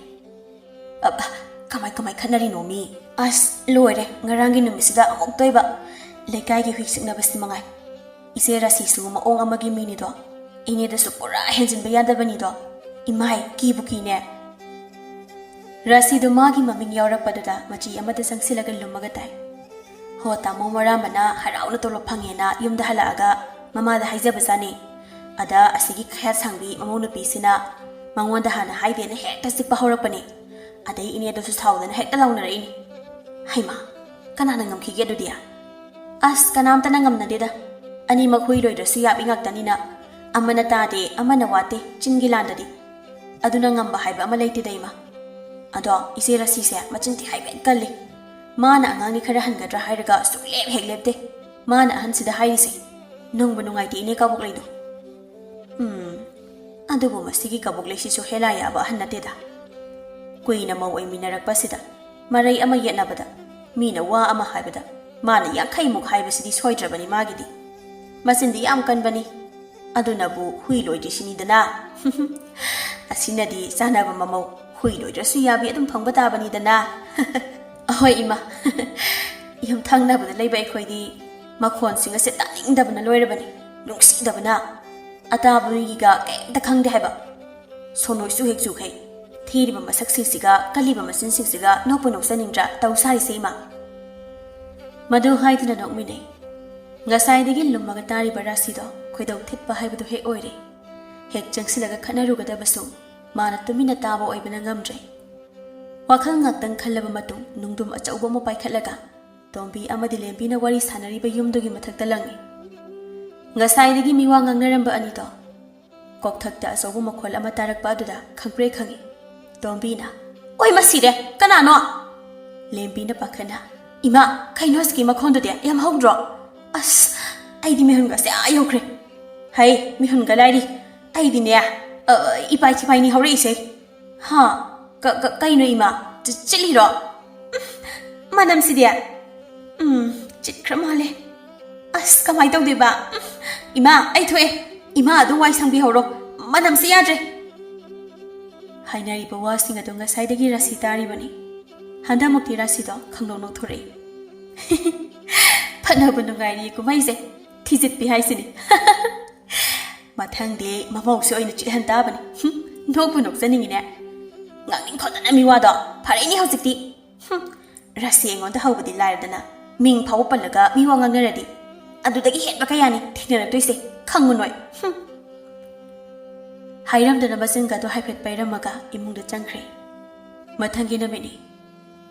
"ꯑꯕ, ꯀꯃꯥꯏ, ꯀꯃꯥꯏ ꯈꯠꯅꯔꯤꯅꯣ ꯃꯤ?" "ꯑꯁ, ꯂꯣꯏꯔꯦ, ꯉꯔꯥꯡꯒꯤ ꯅꯨꯃꯤꯠꯁꯤꯗ ꯑꯃꯨꯛꯇꯣꯏꯕ꯫ ꯂꯩꯀꯥꯏꯒꯤ ꯍꯨꯏ ꯁꯤꯛꯅꯕꯁꯤ ꯃꯉꯥꯏ꯫ ꯏꯆꯦ ꯔꯥꯁꯤꯁꯨ ꯃꯑꯣꯡ ꯑꯃꯒꯤ ꯃꯤꯅꯤꯗꯣ꯫ ꯏꯅꯦꯗꯁꯨ ꯄꯨꯔꯥ ꯍꯦꯟꯖꯤꯟꯕ ꯌꯥꯗꯕꯅꯤꯗꯣ꯫ ꯏꯃꯥꯏ, ꯀꯤꯕꯨ ꯀꯤꯅꯦ꯫" ꯔꯥꯁꯤꯗꯣ ꯃꯥꯒꯤ ꯃꯃꯤꯡ ꯌꯥꯎꯔꯛꯄꯗꯨꯗ ꯃꯆꯤ ꯑꯃꯗ ꯆꯪꯁꯤꯜꯂꯒ ꯂꯨꯝꯃꯒ ꯇꯥꯏ꯫ ꯍꯣ, ꯇꯥꯃꯣ ꯃꯣꯔꯥꯝꯕꯅ ꯍꯔꯥꯎꯅ ꯇꯣꯂꯣꯞ ꯐꯪꯉꯦꯅ ꯌꯨꯝꯗ ꯍꯜꯂꯛꯑꯒ ꯃꯃꯥꯗ ꯍꯥꯏꯖꯕꯖꯥꯠꯅꯤ꯫ ꯑꯗ ꯑꯁꯤꯒꯤ ꯈꯌꯥꯠ ꯁꯥꯡꯕꯤ ꯃꯃꯧ ꯅꯨꯄꯤꯁꯤꯅ ꯃꯉꯣꯟꯗ ꯍꯥꯟꯅ ꯍꯥꯏꯗꯦꯅ ꯍꯦꯛꯇ ꯆꯤꯛꯄ ꯍꯧꯔꯛꯄꯅꯦ꯫ ꯑꯗꯩ ꯏꯅꯦꯗꯨꯁꯨ ꯁꯥꯎꯗꯅ ꯍꯦꯛꯇ ꯂꯥꯎꯅꯔꯛꯏꯅꯤ꯫ ꯍꯩꯃꯥ, ꯀꯅꯥꯅ ꯉꯝꯈꯤꯒꯦ ꯑꯗꯨꯗꯤ? ꯑꯁ, ꯀꯅꯥꯝꯇꯅ ꯉꯝꯅꯗꯦꯗ꯫ ꯑꯅꯤꯃꯛ ꯍꯨꯏ ꯂꯣꯏꯗ꯭ꯔꯁꯨ ꯌꯥꯕꯤ ꯉꯥꯛꯇꯅꯤꯅ꯫ ꯑꯃꯅ ꯇꯥꯗꯦ, ꯑꯃꯅ ꯋꯥꯠꯇꯦ, ꯆꯤꯟꯒꯤ ꯂꯥꯟꯗꯗꯤ꯫ ꯑꯗꯨꯅ ꯉꯝꯕ ꯍꯥꯏꯕ ꯑꯃ ꯂꯩꯇꯦꯗ, ꯏꯃꯥ꯫ ꯑꯗꯣ ꯏꯆꯦ ꯔꯥꯁꯤꯁꯦ ꯃꯆꯤꯟꯗꯤ ꯍꯥꯏꯐꯦꯠ ꯀꯜꯂꯤ꯫ ꯃꯥꯅ ꯑꯉꯥꯡꯅꯤ ꯈꯔ ꯍꯟꯒꯗ꯭ꯔꯥ ꯍꯥꯏꯔꯒ ꯁꯨꯡꯂꯦꯞ ꯍꯦꯛ ꯂꯦꯞꯇꯦ꯫ ꯃꯥꯅ ꯑꯍꯟꯁꯤꯗ ꯍꯥꯏꯔꯤꯁꯦ, "ꯅꯨꯡꯕꯨ ꯅꯨꯡꯉꯥꯏꯇꯦ ꯏꯅꯦ ꯀꯕꯣꯛꯂꯩꯗꯣ꯫" ꯎꯝ, ꯑꯗꯨꯕꯨ ꯃꯁꯤꯒꯤ ꯀꯕꯣꯛꯂꯩꯁꯤꯁꯨ ꯍꯦꯂꯥ ꯌꯥꯕ ꯑꯍꯟ ꯅꯠꯇꯦꯗ꯫ ꯀꯨꯏꯅ ꯃꯧ ꯑꯣꯏꯃꯤꯟꯅꯔꯛꯄꯁꯤꯗ ꯃꯔꯩ ꯑꯃ ꯌꯦꯠꯅꯕꯗ, ꯃꯤꯅ ꯋꯥ ꯑꯃ ꯍꯥꯏꯕꯗ ꯃꯥꯅ ꯌꯥꯡꯈꯩꯃꯨꯛ ꯍꯥꯏꯕꯁꯤꯗꯤ ꯁꯣꯏꯗ꯭ꯔꯕꯅꯤ ꯃꯥꯒꯤꯗꯤ꯫ ꯃꯆꯤꯟꯗꯤ ꯌꯥꯝ ꯀꯟꯕꯅꯤ꯫ ꯑꯗꯨꯅꯕꯨ ꯍꯨꯏ ꯂꯣꯏꯗ꯭ꯔꯤꯁꯤꯅꯤꯗꯅ꯫ ꯑꯁꯤꯅꯗꯤ ꯆꯥꯅꯕ ꯃꯃꯧ, ꯍꯨꯏ ꯂꯣꯏꯗ꯭ꯔꯁꯨ ꯌꯥꯕꯤ ꯑꯗꯨꯝ ꯐꯪꯕ ꯇꯥꯕꯅꯤꯗꯅ꯫ ꯑꯍꯣꯏ ꯏꯃꯥ, ꯌꯨꯝ ꯊꯪꯅꯕꯗ ꯂꯩꯕ ꯑꯩꯈꯣꯏꯗꯤ ꯃꯈꯣꯟꯁꯤꯡ ꯑꯁꯦ ꯇꯥꯅꯤꯡꯗꯕꯅ ꯂꯣꯏꯔꯕꯅꯤ꯫ ꯅꯨꯡꯁꯤꯗꯕꯅ ꯑꯇꯥꯕ ꯃꯤꯒꯤꯒ ꯀꯩꯝꯇ ꯈꯪꯗꯦ ꯍꯥꯏꯕ꯫ ꯁꯣꯅꯣꯏꯁꯨ ꯍꯦꯛ ꯆꯨꯈꯩ꯫ ꯊꯤꯔꯤꯕ ꯃꯁꯛꯁꯤꯡꯁꯤꯒ ꯀꯜꯂꯤꯕ ꯃꯆꯤꯟꯁꯤꯡꯁꯤꯒ ꯅꯣꯛꯄꯨ ꯅꯣꯛꯆꯅꯤꯡꯗ꯭ꯔꯥ ꯇꯧ ꯁꯥꯔꯤꯁꯦ ꯏꯃꯥ? ꯃꯗꯨ ꯍꯥꯏꯗꯨꯅ ꯅꯣꯛꯃꯤꯟꯅꯩ꯫ ꯉꯁꯥꯏꯗꯒꯤ ꯂꯨꯝꯃꯒ ꯇꯥꯔꯤꯕ ꯔꯥꯁꯤꯗꯣ ꯈꯣꯏꯗꯧ ꯊꯤꯠꯄ ꯍꯥꯏꯕꯗꯨ ꯍꯦꯛ ꯑꯣꯏꯔꯦ꯫ ꯍꯦꯛ ꯆꯪꯁꯤꯜꯂꯒ ꯈꯠꯅꯔꯨꯒꯗꯕꯁꯨ ꯃꯥꯅ ꯇꯨꯃꯤꯟꯅ ꯇꯥꯕ ꯑꯣꯏꯕꯅ ꯉꯝꯗ꯭ꯔꯦ꯫ ꯋꯥꯈꯜ ꯉꯥꯛꯇꯪ ꯈꯜꯂꯕ ꯃꯇꯨꯡ ꯅꯨꯡꯗꯨꯝ ꯑꯆꯧꯕ ꯑꯃ ꯄꯥꯏꯈꯠꯂꯒ ꯇꯣꯝꯕꯤ ꯑꯃꯗꯤ ꯂꯦꯝꯕꯤꯅ ꯋꯥꯔꯤ ꯁꯥꯟꯅꯔꯤꯕ ꯌꯨꯝꯗꯨꯒꯤ ꯃꯊꯛꯇ ꯂꯪꯉꯤ꯫ ꯉꯁꯥꯏꯗꯒꯤ ꯃꯤꯋꯥ ꯉꯥꯡꯅꯔꯝꯕ ꯑꯅꯤꯗꯣ ꯀꯣꯛꯊꯛꯇ ꯑꯆꯧꯕ ꯃꯈꯣꯜ ꯑꯃ ꯇꯥꯔꯛꯄ ꯑꯗꯨꯗ ꯈꯪꯄ꯭ꯔꯦꯛ ꯈꯪꯉꯤ꯫ ꯇꯣꯝꯕꯤꯅ, "ꯑꯣꯏ ꯃꯁꯤꯔꯦ, ꯀꯅꯥꯅꯣ?" ꯂꯦꯝꯕꯤꯅ ꯄꯥꯈꯠꯅ, "ꯏꯃꯥ, ꯀꯩꯅꯣ ꯍꯧꯖꯤꯛꯀꯤ ꯃꯈꯣꯟꯗꯨꯗꯤ? ꯌꯥꯝ ꯍꯧꯗ꯭ꯔꯣ? ꯑꯁ, ꯑꯩꯗꯤ ꯃꯤꯍꯨꯟꯒꯁꯦ ꯑꯥ ꯌꯧꯈ꯭ꯔꯦ꯫ ꯍꯩ, ꯃꯤꯍꯨꯟꯒ ꯂꯥꯏꯔꯤ꯫ ꯑꯩꯗꯤꯅꯦ, ꯑ, ꯏꯄꯥꯏ ꯊꯤꯄꯥꯏꯅꯤ ꯍꯧꯔꯛꯏꯁꯦ꯫ ꯍꯥ? ꯀ-, ꯀ-, ꯀꯩꯅꯣ ꯏꯃꯥ? ꯆ-, ꯆꯤꯠꯂꯤꯔꯣ? ꯎꯝ, ꯃꯅꯝꯁꯤꯗꯤ? ꯎꯝ, ꯆꯤꯠꯈ꯭ꯔ ꯃꯥꯜꯂꯦ꯫ ꯑꯁ, ꯀꯃꯥꯏ ꯇꯧꯗꯣꯏꯕ? ꯎꯝ, ꯏꯃꯥ, ꯑꯩ ꯊꯣꯛꯑꯦ꯫ ꯏꯃꯥ ꯑꯗꯨ ꯋꯥꯏ ꯁꯪꯕꯤꯍꯧꯔꯣ꯫ ꯃꯅꯝꯁꯤ ꯌꯥꯗ꯭ꯔꯦ꯫" ꯍꯥꯏꯅꯔꯤꯕ ꯋꯥꯁꯤꯡ ꯑꯗꯨ ꯉꯁꯥꯏꯗꯒꯤ ꯔꯥꯁꯤ ꯇꯥꯔꯤꯕꯅꯤ꯫ ꯍꯟꯗꯛꯃꯨꯛꯇꯤ ꯔꯥꯁꯤꯗꯣ ꯈꯪꯅꯧ ꯅꯧꯊꯣꯔꯛꯏ꯫ ꯐꯅꯕ ꯅꯨꯡꯉꯥꯏꯔꯤ ꯀꯨꯝꯍꯩꯁꯦ꯫ ꯊꯤꯖꯤꯠꯄꯤ ꯍꯥꯏꯁꯤꯅꯤ꯫ ꯃꯊꯪꯗꯤ ꯃꯃꯧꯁꯦ ꯑꯣꯏꯅ ꯆꯤꯠꯍꯟ ꯇꯥꯕꯅꯤ꯫ ꯍꯨꯝ, ꯅꯣꯛꯄꯨ ꯅꯣꯛꯆꯅꯤꯡꯉꯤꯅꯦ꯫ ꯉꯥꯡꯅꯤꯡ ꯈꯣꯠꯇꯅ ꯃꯤꯋꯥꯗꯣ꯫ ꯐꯔꯦꯅꯦ ꯍꯧꯖꯤꯛꯇꯤ꯫ ꯍꯨꯝ, ꯔꯥꯁꯤ ꯑꯩꯉꯣꯟꯗ ꯍꯧꯕꯗꯤ ꯂꯥꯏꯔꯗꯅ, ꯃꯤꯡ ꯐꯥꯎꯕ ꯄꯜꯂꯒ ꯃꯤꯋꯥ ꯉꯥꯡꯅꯔꯗꯤ ꯑꯗꯨꯗꯒꯤ ꯍꯦꯟꯕ ꯀꯌꯥꯅꯤ ꯊꯦꯡꯅꯔꯛꯇꯣꯏꯁꯦ, ꯈꯪꯉꯨ ꯅꯣꯏ꯫ ꯍꯨꯝ꯫ ꯍꯥꯏꯔꯝꯗꯅ ꯃꯆꯤꯟꯒꯗꯣ ꯍꯥꯏꯐꯦꯠ ꯄꯩꯔꯝꯃꯒ ꯏꯃꯨꯡꯗ ꯆꯪꯈ꯭ꯔꯦ꯫ ꯃꯊꯪꯒꯤ ꯅꯨꯃꯤꯠꯅꯤ꯫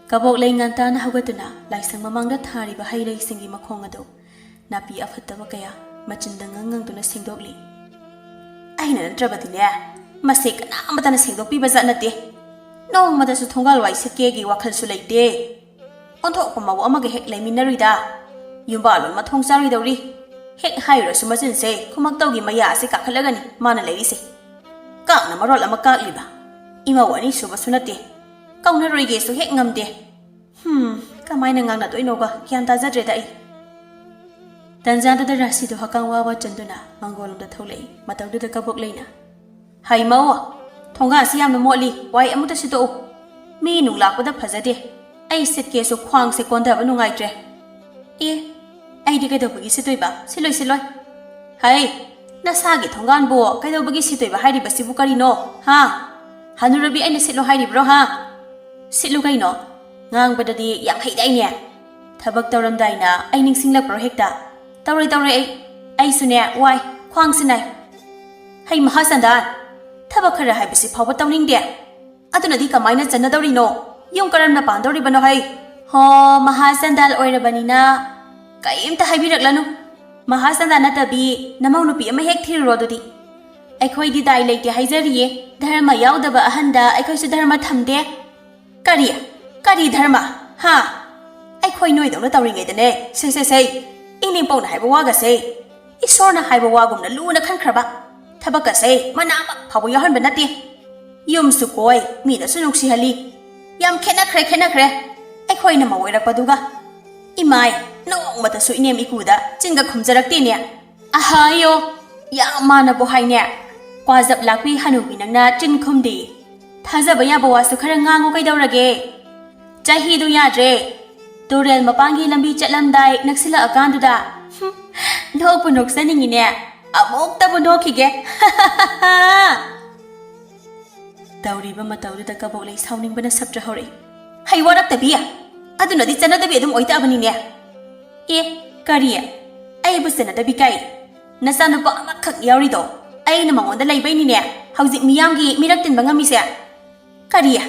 ꯀꯕꯣꯛ ꯂꯩ ꯉꯟꯇꯥꯅ ꯍꯧꯒꯠꯇꯨꯅ ꯂꯥꯏꯁꯪ ꯃꯃꯥꯡꯗ ꯊꯥꯔꯤꯕ ꯍꯩ ꯂꯩꯁꯤꯡꯒꯤ ꯃꯈꯣꯡ ꯑꯗꯨ ꯅꯥꯄꯤ ꯑꯐꯠꯇꯕ ꯀꯌꯥ ꯃꯆꯤꯟꯗ ꯉꯪ ꯉꯪꯗꯨꯅ ꯁꯦꯡꯗꯣꯛꯂꯤ꯫ ꯑꯩꯅ ꯅꯠꯇ꯭ꯔꯕꯗꯤꯅꯦ, ꯃꯁꯤ ꯀꯅꯥ ꯑꯃꯠꯇꯅ ꯁꯦꯡꯗꯣꯛꯄꯤꯕ ꯖꯥꯠ ꯅꯠꯇꯦ꯫ ꯅꯣꯡꯃꯗꯁꯨ ꯊꯣꯡꯒꯥꯜ ꯋꯥꯏ ꯁꯤꯠꯀꯦꯒꯤ ꯋꯥꯈꯜꯁꯨ ꯂꯩꯇꯦ꯫ ꯑꯣꯟꯊꯣꯛꯄ ꯃꯧ ꯑꯃꯒ ꯍꯦꯛ ꯂꯩꯃꯤꯟꯅꯔꯨꯏꯗ꯫ ꯌꯨꯝꯕꯥꯜꯂꯣꯟ ꯃꯊꯣꯡ ꯆꯥꯔꯣꯏꯗꯧꯔꯤ꯫ ꯍꯦꯛ ꯍꯥꯏꯔꯨꯔꯁꯨ ꯃꯆꯤꯟꯁꯦ ꯈꯨꯃꯛꯇꯧꯒꯤ ꯃꯌꯥ ꯑꯁꯤ ꯀꯥꯈꯠꯂꯒꯅꯤ ꯃꯥꯅ ꯂꯩꯔꯤꯁꯦ꯫ ꯀꯥꯛꯅ ꯃꯔꯣꯜ ꯑꯃ ꯀꯥꯛꯂꯤꯕ꯫ ꯏꯃꯧ ꯑꯅꯤꯁꯨꯕꯁꯨ ꯅꯠꯇꯦ꯫ ꯀꯧꯅꯔꯣꯏꯒꯦꯁꯨ ꯍꯦꯛ ꯉꯝꯗꯦ꯫ ꯍꯨꯝ, ꯀꯃꯥꯏꯅ ꯉꯥꯡꯅꯗꯣꯏꯅꯣꯒ ꯒ꯭ꯌꯥꯟ ꯇꯥꯖꯗ꯭ꯔꯦꯗ ꯑꯩ꯫ ꯇꯟꯖꯥꯗꯨꯗ ꯔꯥꯁꯤꯗꯣ ꯍꯛꯀꯥꯝ ꯋꯥ ꯋꯥ ꯆꯟꯗꯨꯅ ꯃꯥꯡꯒꯣꯜꯂꯣꯝꯗ ꯊꯣꯛꯂꯛꯏ꯫ ꯃꯇꯧꯗꯨꯗ ꯀꯕꯣꯛ ꯂꯩꯅ, "ꯍꯩꯃꯧ, ꯊꯣꯡꯒꯥꯟꯁꯤ ꯌꯥꯝꯅ ꯃꯣꯠꯂꯤ, ꯋꯥꯏ ꯑꯃꯨꯛꯇ ꯁꯤꯠꯇꯣꯛꯎ꯫ ꯃꯤ ꯅꯨꯡ ꯂꯥꯛꯄꯗ ꯐꯖꯗꯦ꯫ ꯑꯩ ꯁꯤꯠꯀꯦꯁꯨ ꯈ꯭ꯋꯥꯡꯁꯦ ꯀꯣꯟꯊꯕ ꯅꯨꯡꯉꯥꯏꯇ꯭ꯔꯦ꯫ ꯑꯦ, ꯑꯩꯗꯤ ꯀꯩꯗꯧꯕꯒꯤ ꯁꯤꯠꯇꯣꯏꯕ? ꯁꯤꯠꯂꯣꯏ, ꯁꯤꯠꯂꯣꯏ꯫ ꯍꯩ, ꯅꯁꯥꯒꯤ ꯊꯣꯡꯒꯥꯟꯕꯨ ꯀꯩꯗꯧꯕꯒꯤ ꯁꯤꯠꯇꯣꯏꯕ ꯍꯥꯏꯔꯤꯕꯁꯤꯕꯨ ꯀꯔꯤꯅꯣ, ꯍꯥ? ꯍꯅꯨꯔꯕꯤ ꯑꯩꯅ ꯁꯤꯠꯂꯣ ꯍꯥꯏꯔꯤꯕ꯭ꯔꯣ, ꯍꯥ? ꯁꯤꯠꯂꯨ ꯀꯩꯅꯣ꯫ ꯉꯥꯡꯕꯗꯗꯤ ꯌꯥꯝ ꯍꯩꯗꯥꯏꯅꯦ꯫ ꯊꯕꯛ ꯇꯧꯔꯝꯗꯥꯏꯅ ꯑꯩ ꯅꯤꯡꯁꯤꯡꯂꯛꯄ꯭ꯔꯣ ꯍꯦꯛꯇ? ꯇꯧꯔꯣꯏ, ꯇꯧꯔꯣꯏ ꯑꯩ꯫ ꯑꯩꯁꯨꯅꯦ, ꯋꯥꯏ, ꯈ꯭ꯋꯥꯡꯁꯤ ꯅꯥꯏ꯫ ꯍꯩ ꯃꯍꯥꯆꯟꯗꯥꯟ, ꯊꯕꯛ ꯈꯔ ꯍꯥꯏꯕꯁꯤ ꯐꯥꯎꯕ ꯇꯧꯅꯤꯡꯗꯦ꯫ ꯑꯗꯨꯅꯗꯤ ꯀꯃꯥꯏꯅ ꯆꯟꯅꯗꯧꯔꯤꯅꯣ? ꯌꯨꯝ ꯀꯔꯝꯅ ꯄꯥꯟꯗꯧꯔꯤꯕꯅꯣ ꯍꯩ? ꯍꯣ, ꯃꯍꯥꯆꯟꯗꯥꯜ ꯑꯣꯏꯔꯕꯅꯤꯅ ꯀꯔꯤꯝꯇ ꯍꯥꯏꯕꯤꯔꯛꯂꯅꯨ꯫ ꯃꯍꯥꯆꯟꯗꯥꯜ ꯅꯠꯇꯕꯤ ꯅꯃꯧ ꯅꯨꯄꯤ ꯑꯃ ꯍꯦꯛ ꯊꯤꯔꯨꯔꯣ ꯑꯗꯨꯗꯤ꯫ ꯑꯩꯈꯣꯏꯗꯤ ꯗꯥꯏ ꯂꯩꯇꯦ ꯍꯥꯏꯖꯔꯤꯌꯦ꯫ ꯙꯔꯃ ꯌꯥꯎꯗꯕ ꯑꯍꯟꯗ ꯑꯩꯈꯣꯏꯁꯨ ꯙꯔꯃ ꯊꯝꯗꯦ꯫ ꯀꯔꯤ? ꯀꯔꯤ ꯙꯔꯃ? ꯍꯥ? ꯑꯩꯈꯣꯏ ꯅꯣꯏꯗꯧꯅ ꯇꯧꯔꯤꯉꯩꯗꯅꯦ, ꯁꯦ, ꯁꯦ, ꯁꯦ, ꯏꯅꯦꯝꯄꯧꯅ ꯍꯥꯏꯕ ꯋꯥꯒꯁꯦ, ꯏꯁꯣꯔꯅ ꯍꯥꯏꯕ ꯋꯥꯒꯨꯝꯅ ꯂꯨꯅ ꯈꯟꯈ꯭ꯔꯕ ꯊꯕꯛꯀꯁꯦ ꯃꯅꯥ ꯑꯃ ꯐꯥꯎꯕ ꯌꯥꯎꯍꯟꯕ ꯅꯠꯇꯦ꯫ ꯌꯨꯝꯁꯨ ꯀꯣꯏ, ꯃꯤꯅꯁꯨ ꯅꯨꯡꯁꯤꯍꯜꯂꯤ꯫ ꯌꯥꯝ ꯈꯦꯠꯅꯈ꯭ꯔꯦ, ꯈꯦꯠꯅꯈ꯭ꯔꯦ꯫ ꯑꯩꯈꯣꯏꯅ ꯃꯧ ꯑꯣꯏꯔꯛꯄꯗꯨꯒ꯫ ꯏꯃꯥꯏ, ꯅꯣꯡꯃꯇꯁꯨ ꯏꯅꯦꯝ ꯏꯀꯨꯗ ꯆꯤꯟꯒ ꯈꯨꯝꯖꯔꯛꯇꯦꯅꯦ꯫ ꯑꯍꯥꯌꯣ, ꯌꯥꯝ ꯃꯥꯟꯅꯕꯣ ꯍꯥꯏꯅꯦ꯫ ꯀ꯭ꯋꯥꯖꯞ ꯂꯥꯛꯄꯤ ꯍꯅꯨꯕꯤ ꯅꯪꯅ ꯆꯤꯟ ꯈꯨꯝꯗꯦ꯫ ꯊꯥꯖꯕ ꯌꯥꯕ ꯋꯥꯁꯨ ꯈꯔ ꯉꯥꯡꯉꯨ ꯀꯩꯗꯧꯔꯒꯦ? ꯆꯍꯤꯗꯨ ꯌꯥꯗ꯭ꯔꯦ꯫ ꯇꯨꯔꯦꯜ ꯃꯄꯥꯟꯒꯤ ꯂꯝꯕꯤ ꯆꯠꯂꯝꯗꯥꯏ ꯅꯛꯁꯤꯜꯂꯛꯑꯀꯥꯟꯗꯨꯗ꯫ ꯍꯨꯝ, ꯅꯣꯛꯄꯨ ꯅꯣꯛꯆꯅꯤꯡꯉꯤꯅꯦ꯫ ꯑꯃꯨꯛꯇꯕꯨ ꯅꯣꯛꯈꯤꯒꯦ꯫ ꯇꯧꯔꯤꯕ ꯃꯇꯧꯗꯨꯗ ꯀꯕꯣꯛꯂꯩ ꯁꯥꯎꯅꯤꯡꯕꯅ ꯁꯞꯇ꯭ꯔ ꯍꯧꯔꯛꯏ꯫ ꯍꯩ ꯋꯥꯔꯛꯇꯕꯤ! ꯑꯗꯨꯅꯗꯤ ꯆꯠꯅꯗꯕꯤ ꯑꯗꯨꯝ ꯑꯣꯏꯇꯥꯕꯅꯤꯅꯦ꯫ ꯑꯦ, ꯀꯔꯤ? ꯑꯩꯕꯨ ꯆꯠꯅꯗꯕꯤ ꯀꯥꯏ? ꯅꯆꯥꯅꯨꯄꯥ ꯑꯃꯈꯛ ꯌꯥꯎꯔꯤꯗꯣ ꯑꯩꯅ ꯃꯉꯣꯟꯗ ꯂꯩꯕꯩꯅꯤꯅꯦ ꯍꯧꯖꯤꯛ ꯃꯤꯌꯥꯝꯒꯤ ꯃꯤꯔꯛ ꯇꯤꯟꯕ ꯉꯝꯃꯤꯁꯦ꯫ ꯀꯔꯤ?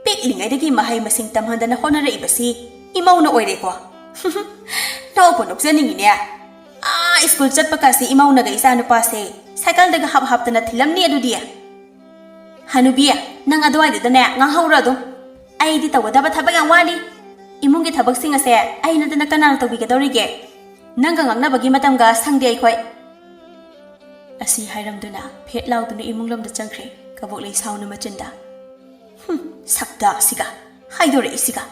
ꯄꯤꯛꯂꯤꯉꯩꯗꯒꯤ ꯃꯍꯩ ꯃꯁꯤꯡ ꯇꯝꯍꯟꯗꯅ ꯍꯣꯠꯅꯔꯛꯏꯕꯁꯤ ꯏꯃꯧꯅ ꯑꯣꯏꯔꯦꯀꯣ? ꯅꯣꯛꯄꯨ ꯅꯣꯛꯆꯅꯤꯡꯉꯤꯅꯦ꯫ ꯑꯥ, ꯁ꯭ꯀꯨꯜ ꯆꯠꯄ ꯀꯥꯁꯤ ꯏꯃꯧꯅꯒ ꯏꯆꯥ ꯅꯨꯄꯥꯁꯦ ꯁꯥꯏꯀꯜꯗꯒ ꯍꯥꯞ ꯍꯥꯞꯇꯅ ꯊꯤꯜꯂꯝꯅꯤ ꯑꯗꯨꯗꯤ꯫ ꯍꯅꯨꯕꯤ, ꯅꯪ ꯑꯗꯨꯋꯥꯏꯗꯨꯗꯅꯦ ꯉꯥꯡꯍꯧꯔꯣ ꯑꯗꯨꯝ꯫ ꯑꯩꯗꯤ ꯇꯧꯒꯗꯕ ꯊꯕꯛ ꯌꯥꯝ ꯋꯥꯠꯂꯤ꯫ ꯏꯃꯨꯡꯒꯤ ꯊꯕꯛꯁꯤꯡ ꯑꯁꯦ ꯑꯩ ꯅꯠꯇꯅ ꯀꯅꯥꯅ ꯇꯧꯕꯤꯒꯗꯧꯔꯤꯒꯦ? ꯅꯪꯒ ꯉꯥꯡꯅꯕꯒꯤ ꯃꯇꯝꯒ ꯁꯪꯗꯦ ꯑꯩꯈꯣꯏ꯫ ꯑꯁꯤ ꯍꯥꯏꯔꯝꯗꯨꯅ ꯐꯦꯠ ꯂꯥꯎꯗꯨꯅ ꯏꯃꯨꯡ ꯂꯣꯝꯗ ꯆꯪꯈ꯭ꯔꯦ ꯀꯕꯣꯛꯂꯩ ꯁꯥꯎꯅ ꯃꯆꯤꯟꯗ꯫ ꯍꯨꯝ, ꯁꯛꯇꯥꯁꯤꯒ, ꯍꯥꯏꯗꯣꯔꯛꯏꯁꯤꯒ꯫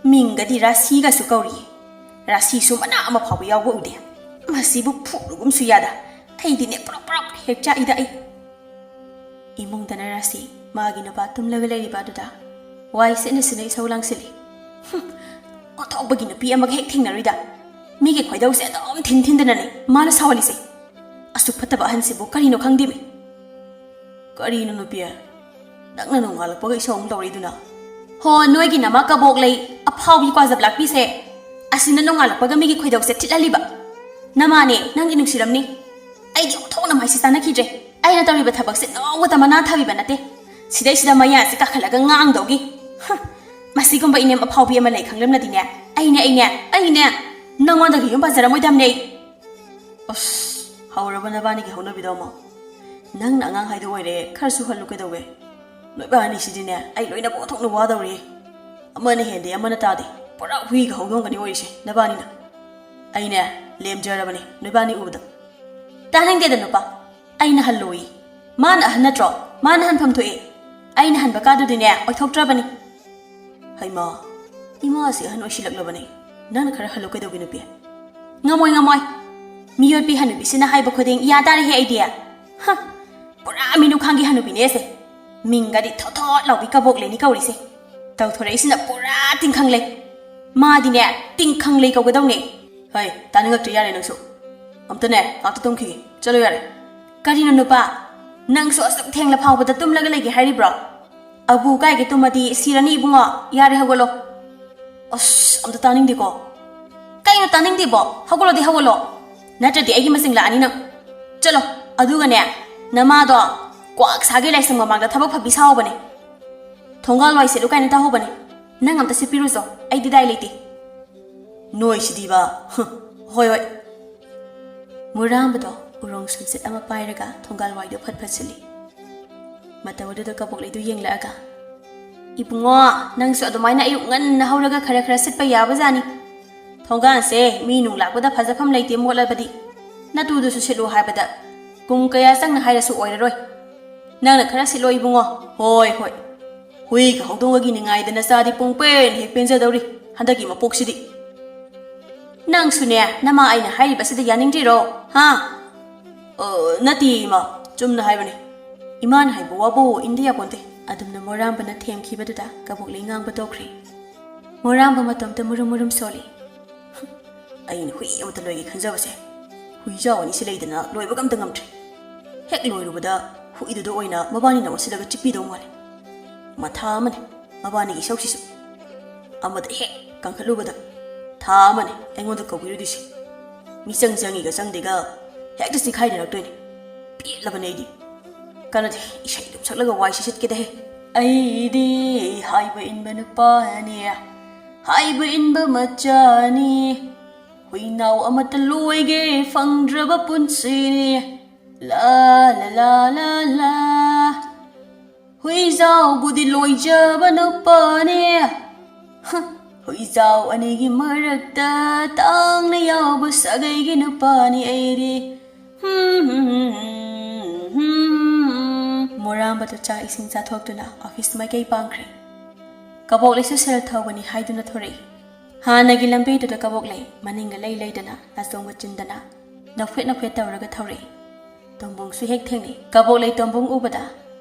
ꯃꯤꯡꯒꯗꯤ ꯔꯥꯁꯤꯒꯁꯨ ꯀꯧꯔꯤ꯫ ꯔꯥꯁꯤꯁꯨ ꯃꯅꯥ ꯑꯃ ꯐꯥꯎꯕ ꯌꯥꯎꯕ ꯎꯗꯦ꯫ ꯃꯁꯤꯕꯨ ꯐꯨꯔꯨꯒꯨꯝꯁꯨ ꯌꯥꯗ꯫ ꯑꯩꯗꯤꯅꯦ ꯄ꯭ꯔꯞ ꯄ꯭ꯔꯞ ꯍꯦꯛ ꯆꯥꯛꯏꯗ ꯑꯩ꯫ ꯏꯃꯨꯡꯗꯅ ꯔꯥꯁꯤ, ꯃꯥꯒꯤ ꯅꯨꯄꯥ ꯇꯨꯝꯂꯒ ꯂꯩꯔꯤꯕ ꯑꯗꯨꯗ ꯋꯥꯏ ꯁꯤꯠꯅ ꯁꯤꯠꯅ ꯏꯁꯧ ꯂꯥꯡꯁꯤꯜꯂꯤ꯫ "ꯍꯨꯝ, ꯑꯣꯟꯊꯣꯛꯄꯒꯤ ꯅꯨꯄꯤ ꯑꯃꯒ ꯍꯦꯛ ꯊꯦꯡꯅꯔꯨꯏꯗ꯫ ꯃꯤꯒꯤ ꯈꯣꯏꯗꯧꯁꯦ ꯑꯗꯨꯝ ꯊꯤꯟ ꯊꯤꯟꯗꯅꯅꯦ ꯃꯥꯅ ꯁꯥꯎꯍꯜꯂꯤꯁꯦ꯫ ꯑꯁꯨꯛ ꯐꯠꯇꯕ ꯑꯍꯟꯁꯤꯕꯨ ꯀꯔꯤꯅꯣ ꯈꯪꯗꯦꯃꯤ꯫" "ꯀꯔꯤꯅꯣ ꯅꯨꯄꯤ? ꯅꯪꯅ ꯅꯣꯡꯉꯥꯜꯂꯛꯄꯒ ꯏꯁꯧ ꯑꯃꯨꯛ ꯇꯧꯔꯛꯏꯗꯨꯅ?" "ꯍꯣ, ꯅꯣꯏꯒꯤ ꯅꯃꯥ ꯀꯕꯣꯛ ꯂꯩ ꯑꯐꯥꯎꯕꯤ ꯀ꯭ꯋꯥꯖꯞ ꯂꯥꯛꯄꯤꯁꯦ꯫ ꯑꯁꯤꯅ ꯅꯣꯡꯉꯥꯜꯂꯛꯄꯒ ꯃꯤꯒꯤ ꯈꯣꯏꯗꯧꯁꯦ ꯊꯤꯠꯍꯜꯂꯤꯕ꯫ ꯅꯃꯥꯅꯦ, ꯅꯪꯗꯤ ꯅꯨꯡꯁꯤꯔꯝꯅꯤ꯫ ꯑꯩꯗꯤ ꯑꯣꯟꯊꯣꯛꯅ ꯃꯥꯏꯁꯤ ꯆꯥꯅꯈꯤꯗ꯭ꯔꯦ꯫ ꯑꯩꯅ ꯇꯧꯔꯤꯕ ꯊꯕꯛꯁꯦ ꯅꯣꯡꯃꯇ ꯃꯅꯥ ꯊꯥꯕꯤꯕ ꯅꯠꯇꯦ꯫ ꯁꯤꯗꯩꯁꯤꯗ ꯃꯌꯥꯁꯦ ꯀꯥꯈꯠꯂꯒ ꯉꯥꯡꯗꯧꯒꯤ꯫ ꯍꯨꯝ, ꯃꯁꯤꯒꯨꯝꯕ ꯏꯅꯦꯝ ꯑꯐꯥꯎꯕꯤ ꯑꯃ ꯂꯩ ꯈꯪꯂꯝꯂꯗꯤꯅꯦ, ꯑꯩꯅꯦ, ꯑꯩꯅꯦ, ꯑꯩꯅꯦ ꯅꯪꯉꯣꯟꯗꯒꯤ ꯌꯨꯝ ꯄꯥꯟꯖꯔꯝꯃꯣꯏꯗꯕꯅꯦ ꯑꯩ꯫" "ꯑꯁ, ꯍꯧꯔꯕ ꯅꯕꯥꯅꯤꯒꯤ ꯍꯧꯅꯕꯤꯗꯣ ꯑꯃꯨꯛ? ꯅꯪꯅ ꯑꯉꯥꯡ ꯍꯥꯏꯗꯣ ꯑꯣꯏꯔꯦ, ꯈꯔ ꯁꯨꯍꯜꯂꯨ ꯀꯩꯗꯧꯒꯦ? ꯅꯣꯏꯕꯥꯅꯤꯁꯤꯗꯤꯅꯦ, ꯑꯩ ꯂꯣꯏꯅ ꯄꯣꯊꯣꯛꯅ ꯋꯥꯗꯧꯔꯤ꯫ ꯑꯃꯅ ꯍꯦꯟꯗꯦ, ꯑꯃꯅ ꯇꯥꯗꯦ꯫ ꯄꯨꯔꯥ ꯍꯨꯏꯒ ꯍꯧꯗꯣꯡꯒꯅꯤ ꯑꯣꯏꯔꯤꯁꯦ ꯅꯕꯥꯅꯤꯅ꯫ ꯑꯩꯅꯦ, ꯂꯦꯝꯖꯔꯕꯅꯦ ꯅꯣꯏꯕꯥꯅꯤ ꯎꯕꯗ꯫" "ꯇꯥꯅꯤꯡꯗꯦꯗ ꯅꯨꯄꯥ, ꯑꯩꯅ ꯍꯜꯂꯨꯏ꯫ ꯃꯥꯅ ꯑꯍꯟ ꯅꯠꯇ꯭ꯔꯣ? ꯃꯥꯅ ꯍꯟꯐꯝ ꯊꯣꯛꯑꯦ꯫ ꯑꯩꯅ ꯍꯟꯕ ꯀꯥꯗꯨꯗꯤꯅꯦ ꯑꯣꯏꯊꯣꯛꯇ꯭ꯔꯕꯅꯤ꯫" "ꯍꯩꯃꯥ, ꯏꯃꯥꯁꯤ ꯑꯍꯟ ꯑꯣꯏꯁꯤꯜꯂꯛꯂꯕꯅꯦ꯫ ꯅꯪꯅ ꯈꯔ ꯍꯜꯂꯨ ꯀꯩꯗꯧꯒꯦ ꯅꯨꯄꯤ?" "ꯉꯝꯃꯣꯏ, ꯉꯝꯃꯣꯏ꯫ ꯃꯤꯑꯣꯠꯄꯤ ꯍꯅꯨꯕꯤꯁꯤꯅ ꯍꯥꯏꯕ ꯈꯨꯗꯤꯡ ꯌꯥ ꯇꯥꯔꯦꯍꯦ ꯑꯩꯗꯤ꯫ ꯍ, ꯄꯨꯔꯥ ꯃꯤꯅꯨꯈꯥꯡꯒꯤ ꯍꯅꯨꯕꯤꯅꯦ ꯑꯁꯦ꯫ ꯃꯤꯡꯒꯗꯤ ꯊꯣꯠ ꯊꯣꯠ ꯂꯥꯎꯕꯤ ꯀꯕꯣꯛ ꯂꯩꯅꯤ ꯀꯧꯔꯤꯁꯦ꯫ ꯇꯧꯊꯣꯔꯛꯏꯁꯤꯅ ꯄꯨꯔꯥ ꯇꯤꯡꯈꯪ ꯂꯩ꯫ ꯃꯥꯗꯤꯅꯦ, ꯇꯤꯡꯈꯪ ꯂꯩ ꯀꯧꯒꯗꯧꯅꯦ꯫" "ꯍꯩ, ꯇꯥꯅꯤꯡꯉꯛꯇ꯭ꯔꯦ, ꯌꯥꯔꯦ ꯅꯪꯁꯨ꯫ ꯑꯝꯇꯅꯦ, ꯉꯥꯛꯇ ꯇꯨꯝꯈꯤꯒꯦ꯫ ꯆꯠꯂꯣ ꯌꯥꯔꯦ꯫" "ꯀꯔꯤꯅꯣ ꯅꯨꯄꯥ? ꯅꯪꯁꯨ ꯑꯁꯨꯛ ꯊꯦꯡꯂ ꯐꯥꯎꯕꯗ ꯇꯨꯝꯂꯒ ꯂꯩꯒꯦ ꯍꯥꯏꯔꯤꯕ꯭ꯔꯣ? ꯑꯕꯨ ꯀꯥꯏꯒꯦ ꯇꯨꯝꯃꯗꯤ ꯁꯤꯔꯅꯤ ꯏꯕꯨꯡꯉꯣ꯫ ꯌꯥꯔꯦ, ꯍꯧꯒꯠꯂꯣ꯫" "ꯑꯁ, ꯑꯝꯇ ꯇꯥꯅꯤꯡꯗꯦꯀꯣ꯫" "ꯀꯩꯅꯣ ꯇꯥꯅꯤꯡꯗꯦꯕꯣ? ꯍꯧꯒꯠꯂꯣꯗꯤ ꯍꯧꯒꯠꯂꯣ꯫ ꯅꯠꯇ꯭ꯔꯗꯤ ꯑꯩꯒꯤ ꯃꯆꯤꯡ ꯂꯥꯛꯑꯅꯤ ꯅꯪ꯫ ꯆꯠꯂꯣ꯫" ꯑꯗꯨꯒꯅꯦ, ꯅꯃꯥꯗꯣ ꯀ꯭ꯋꯥꯛ ꯁꯥꯒꯦ ꯂꯥꯏꯁꯪ ꯃꯃꯥꯡꯗ ꯊꯕꯛ ꯐꯕꯤ ꯁꯥꯍꯧꯕꯅꯦ꯫ ꯊꯣꯡꯒꯥꯜ ꯋꯥꯏ ꯁꯤꯠꯂꯨ ꯀꯥꯏꯅ ꯇꯥꯍꯧꯕꯅꯦ꯫ ꯅꯪ ꯑꯝꯇ ꯁꯤꯠꯄꯤꯔꯨꯆꯣ, ꯑꯩ ꯗꯤꯗꯥꯏ ꯂꯩꯇꯦ꯫ "ꯅꯣꯏꯁꯤꯗꯤꯕ꯫" "ꯍꯨꯝ, ꯍꯣꯏ, ꯍꯣꯏ꯫" ꯃꯨꯔꯥꯝꯕꯗꯣ ꯎꯔꯣꯡ ꯁꯨꯝꯆꯠ ꯑꯃ ꯄꯥꯏꯔꯒ ꯊꯣꯡꯒꯥꯜ ꯋꯥꯏꯗꯣ ꯐꯠ ꯐꯠ ꯁꯤꯠꯂꯤ꯫ ꯃꯇꯧ ꯑꯗꯨꯗ ꯀꯕꯣꯛꯂꯩꯗꯨ ꯌꯦꯡꯂꯛꯑꯒ, "ꯏꯕꯨꯡꯉꯣ, ꯅꯪꯁꯨ ꯑꯗꯨꯃꯥꯏꯅ ꯑꯌꯨꯛ ꯉꯟꯅ ꯍꯧꯔꯒ ꯈꯔ ꯈꯔ ꯁꯤꯠꯄ ꯌꯥꯕꯖꯥꯠꯅꯤ꯫ ꯊꯣꯡꯒꯥꯟꯁꯦ ꯃꯤ ꯅꯨꯡ ꯂꯥꯛꯄꯗ ꯐꯖꯐꯝ ꯂꯩꯇꯦ ꯃꯣꯠꯂꯕꯗꯤ꯫ ꯅꯇꯨꯗꯨꯁꯨ ꯁꯤꯠꯂꯨ ꯍꯥꯏꯕꯗ ꯀꯨꯝ ꯀꯌꯥ ꯆꯪꯅ ꯍꯥꯏꯔꯁꯨ ꯑꯣꯏꯔꯔꯣꯏ꯫ ꯅꯪꯅ ꯈꯔ ꯁꯤꯠꯂꯣ ꯏꯕꯨꯡꯉꯣ꯫" "ꯍꯣꯏ, ꯍꯣꯏ꯫ ꯍꯨꯏꯒ ꯍꯧꯗꯣꯡꯒꯒꯤ ꯅꯤꯡꯉꯥꯏꯗ ꯅꯆꯥꯗꯤ ꯄꯨꯡꯄꯦꯟ ꯍꯦꯛ ꯄꯦꯟꯖꯗꯧꯔꯤ ꯍꯟꯗꯛꯀꯤ ꯃꯄꯣꯛꯁꯤꯗꯤ꯫" "ꯅꯪꯁꯨꯅꯦ, ꯅꯃꯥ ꯑꯩꯅ ꯍꯥꯏꯔꯤꯕꯁꯤꯗ ꯌꯥꯅꯤꯡꯗ꯭ꯔꯤꯔꯣ, ꯍꯥ?" "ꯑ, ꯅꯠꯇꯦ ꯏꯃꯥ, ꯆꯨꯝꯅ ꯍꯥꯏꯕꯅꯤ꯫ "ꯏꯃꯥꯅ ꯍꯥꯏꯕ ꯋꯥꯕꯨ ꯏꯟꯗ ꯌꯥꯄꯣꯟꯇꯦ"꯫ ꯑꯗꯨꯝꯅ ꯃꯣꯔꯥꯝꯕꯅ ꯊꯦꯝꯈꯤꯕꯗꯨꯗ ꯀꯕꯣꯛꯂꯩ ꯉꯥꯡꯕ ꯇꯣꯛꯈ꯭ꯔꯦ꯫ ꯃꯣꯔꯥꯝꯕ ꯃꯇꯣꯝꯇ ꯃꯨꯔꯨꯝ ꯃꯨꯔꯨꯝ ꯁꯣꯜꯂꯤ꯫ "ꯑꯩꯅ ꯍꯨꯏ ꯑꯃꯠꯇ ꯂꯣꯏꯒꯦ ꯈꯟꯖꯕꯁꯦ, ꯍꯨꯏꯖꯥꯎ ꯑꯅꯤꯁꯤ ꯂꯩꯗꯅ ꯂꯣꯏꯕꯒ ꯑꯝꯇ ꯉꯝꯗ꯭ꯔꯦ꯫ ꯍꯦꯛ ꯂꯣꯏꯔꯨꯕꯗ ꯍꯨꯏꯗꯨꯗ ꯑꯣꯏꯅ ꯃꯕꯥꯅꯤꯅ ꯑꯣꯠꯁꯤꯜꯂꯒ ꯆꯤꯛꯄꯤꯗꯧ ꯃꯥꯜꯂꯦ꯫ ꯃꯊꯥ ꯑꯃꯅꯤ ꯃꯕꯥꯅꯤꯒꯤ ꯏꯁꯧꯁꯤꯁꯨ꯫ ꯑꯃꯗ ꯍꯦꯛ ꯀꯟꯈꯠꯂꯨꯕꯗ ꯊꯥ ꯑꯃꯅꯤ ꯑꯩꯉꯣꯟꯗ ꯀꯧꯕꯤꯔꯨꯗꯣꯏꯁꯦ꯫ ꯃꯤꯆꯪ ꯆꯪꯉꯤꯒ ꯆꯪꯗꯦꯒ ꯍꯦꯛꯇ ꯆꯤꯈꯥꯏꯅꯔꯛꯇꯣꯏꯅꯤ꯫ ꯄꯦꯜꯂꯕꯅꯦ ꯑꯩꯗꯤ꯫ ꯀꯥꯟꯅꯗꯦ, ꯏꯁꯩ ꯑꯗꯨꯝ ꯁꯛꯂꯒ ꯋꯥꯏ ꯁꯤꯠꯀꯦꯗꯍꯦ꯫ ꯑꯩꯗꯤ ꯍꯥꯏꯕ ꯏꯟꯕ ꯅꯨꯄꯥꯅꯤ, ꯍꯥꯏꯕ ꯏꯟꯕ ꯃꯆꯥꯅꯤ, ꯍꯨꯏꯅꯥꯎ ꯑꯃꯠꯇ ꯂꯣꯏꯒꯦ ꯐꯪꯗ꯭ꯔꯕ ꯄꯨꯟꯁꯤꯅꯤ꯫ ꯂꯥ ꯂꯥ ꯂꯥ ꯂꯥ ꯂꯥ꯫ ꯍꯨꯏꯖꯥꯎꯕꯨꯗꯤ ꯂꯣꯏꯖꯕ ꯅꯨꯄꯥꯅꯤ꯫ ꯍ, ꯍꯨꯏꯖꯥꯎ ꯑꯅꯤꯒꯤ ꯃꯔꯛꯇ ꯇꯥꯡꯅ ꯌꯥꯎꯕ ꯁꯥꯒꯩꯒꯤ ꯅꯨꯄꯥꯅꯤ ꯑꯩꯗꯤ꯫ ꯍꯨꯝ, ꯍꯨꯝ, ꯍꯨꯝ, ꯍꯨꯝ, ꯍꯨꯝ꯫ ꯃꯣꯔꯥꯝꯕꯗꯨ ꯆꯥꯛ ꯏꯁꯤꯡ ꯆꯥꯊꯣꯛꯇꯨꯅ ꯑꯣꯐꯤꯁ ꯃꯥꯏꯀꯩ ꯄꯥꯡꯈ꯭ꯔꯦ꯫ ꯀꯕꯣꯛꯂꯩꯁꯨ ꯁꯦꯜ ꯊꯧꯕꯅꯤ ꯍꯥꯏꯗꯨꯅ ꯊꯣꯔꯛꯏ꯫ ꯍꯥꯟꯅꯒꯤ ꯂꯝꯕꯤꯗꯨꯗ ꯀꯕꯣꯛꯂꯩ ꯃꯅꯤꯡꯒ ꯂꯩ ꯂꯩꯗꯅ ꯅꯥꯆꯣꯡꯕ ꯆꯤꯟꯗꯅ ꯅꯣꯛꯐꯦꯠ ꯅꯣꯛꯐꯦꯠ ꯇꯧꯔꯒ ꯊꯧꯔꯛꯏ꯫ ꯇꯣꯝꯕꯣꯡꯁꯨ ꯍꯦꯛ ꯊꯦꯡꯅꯩ꯫ ꯀꯕꯣꯛꯂꯩ ꯇꯣꯝꯕꯣꯡ ꯎꯕꯗ,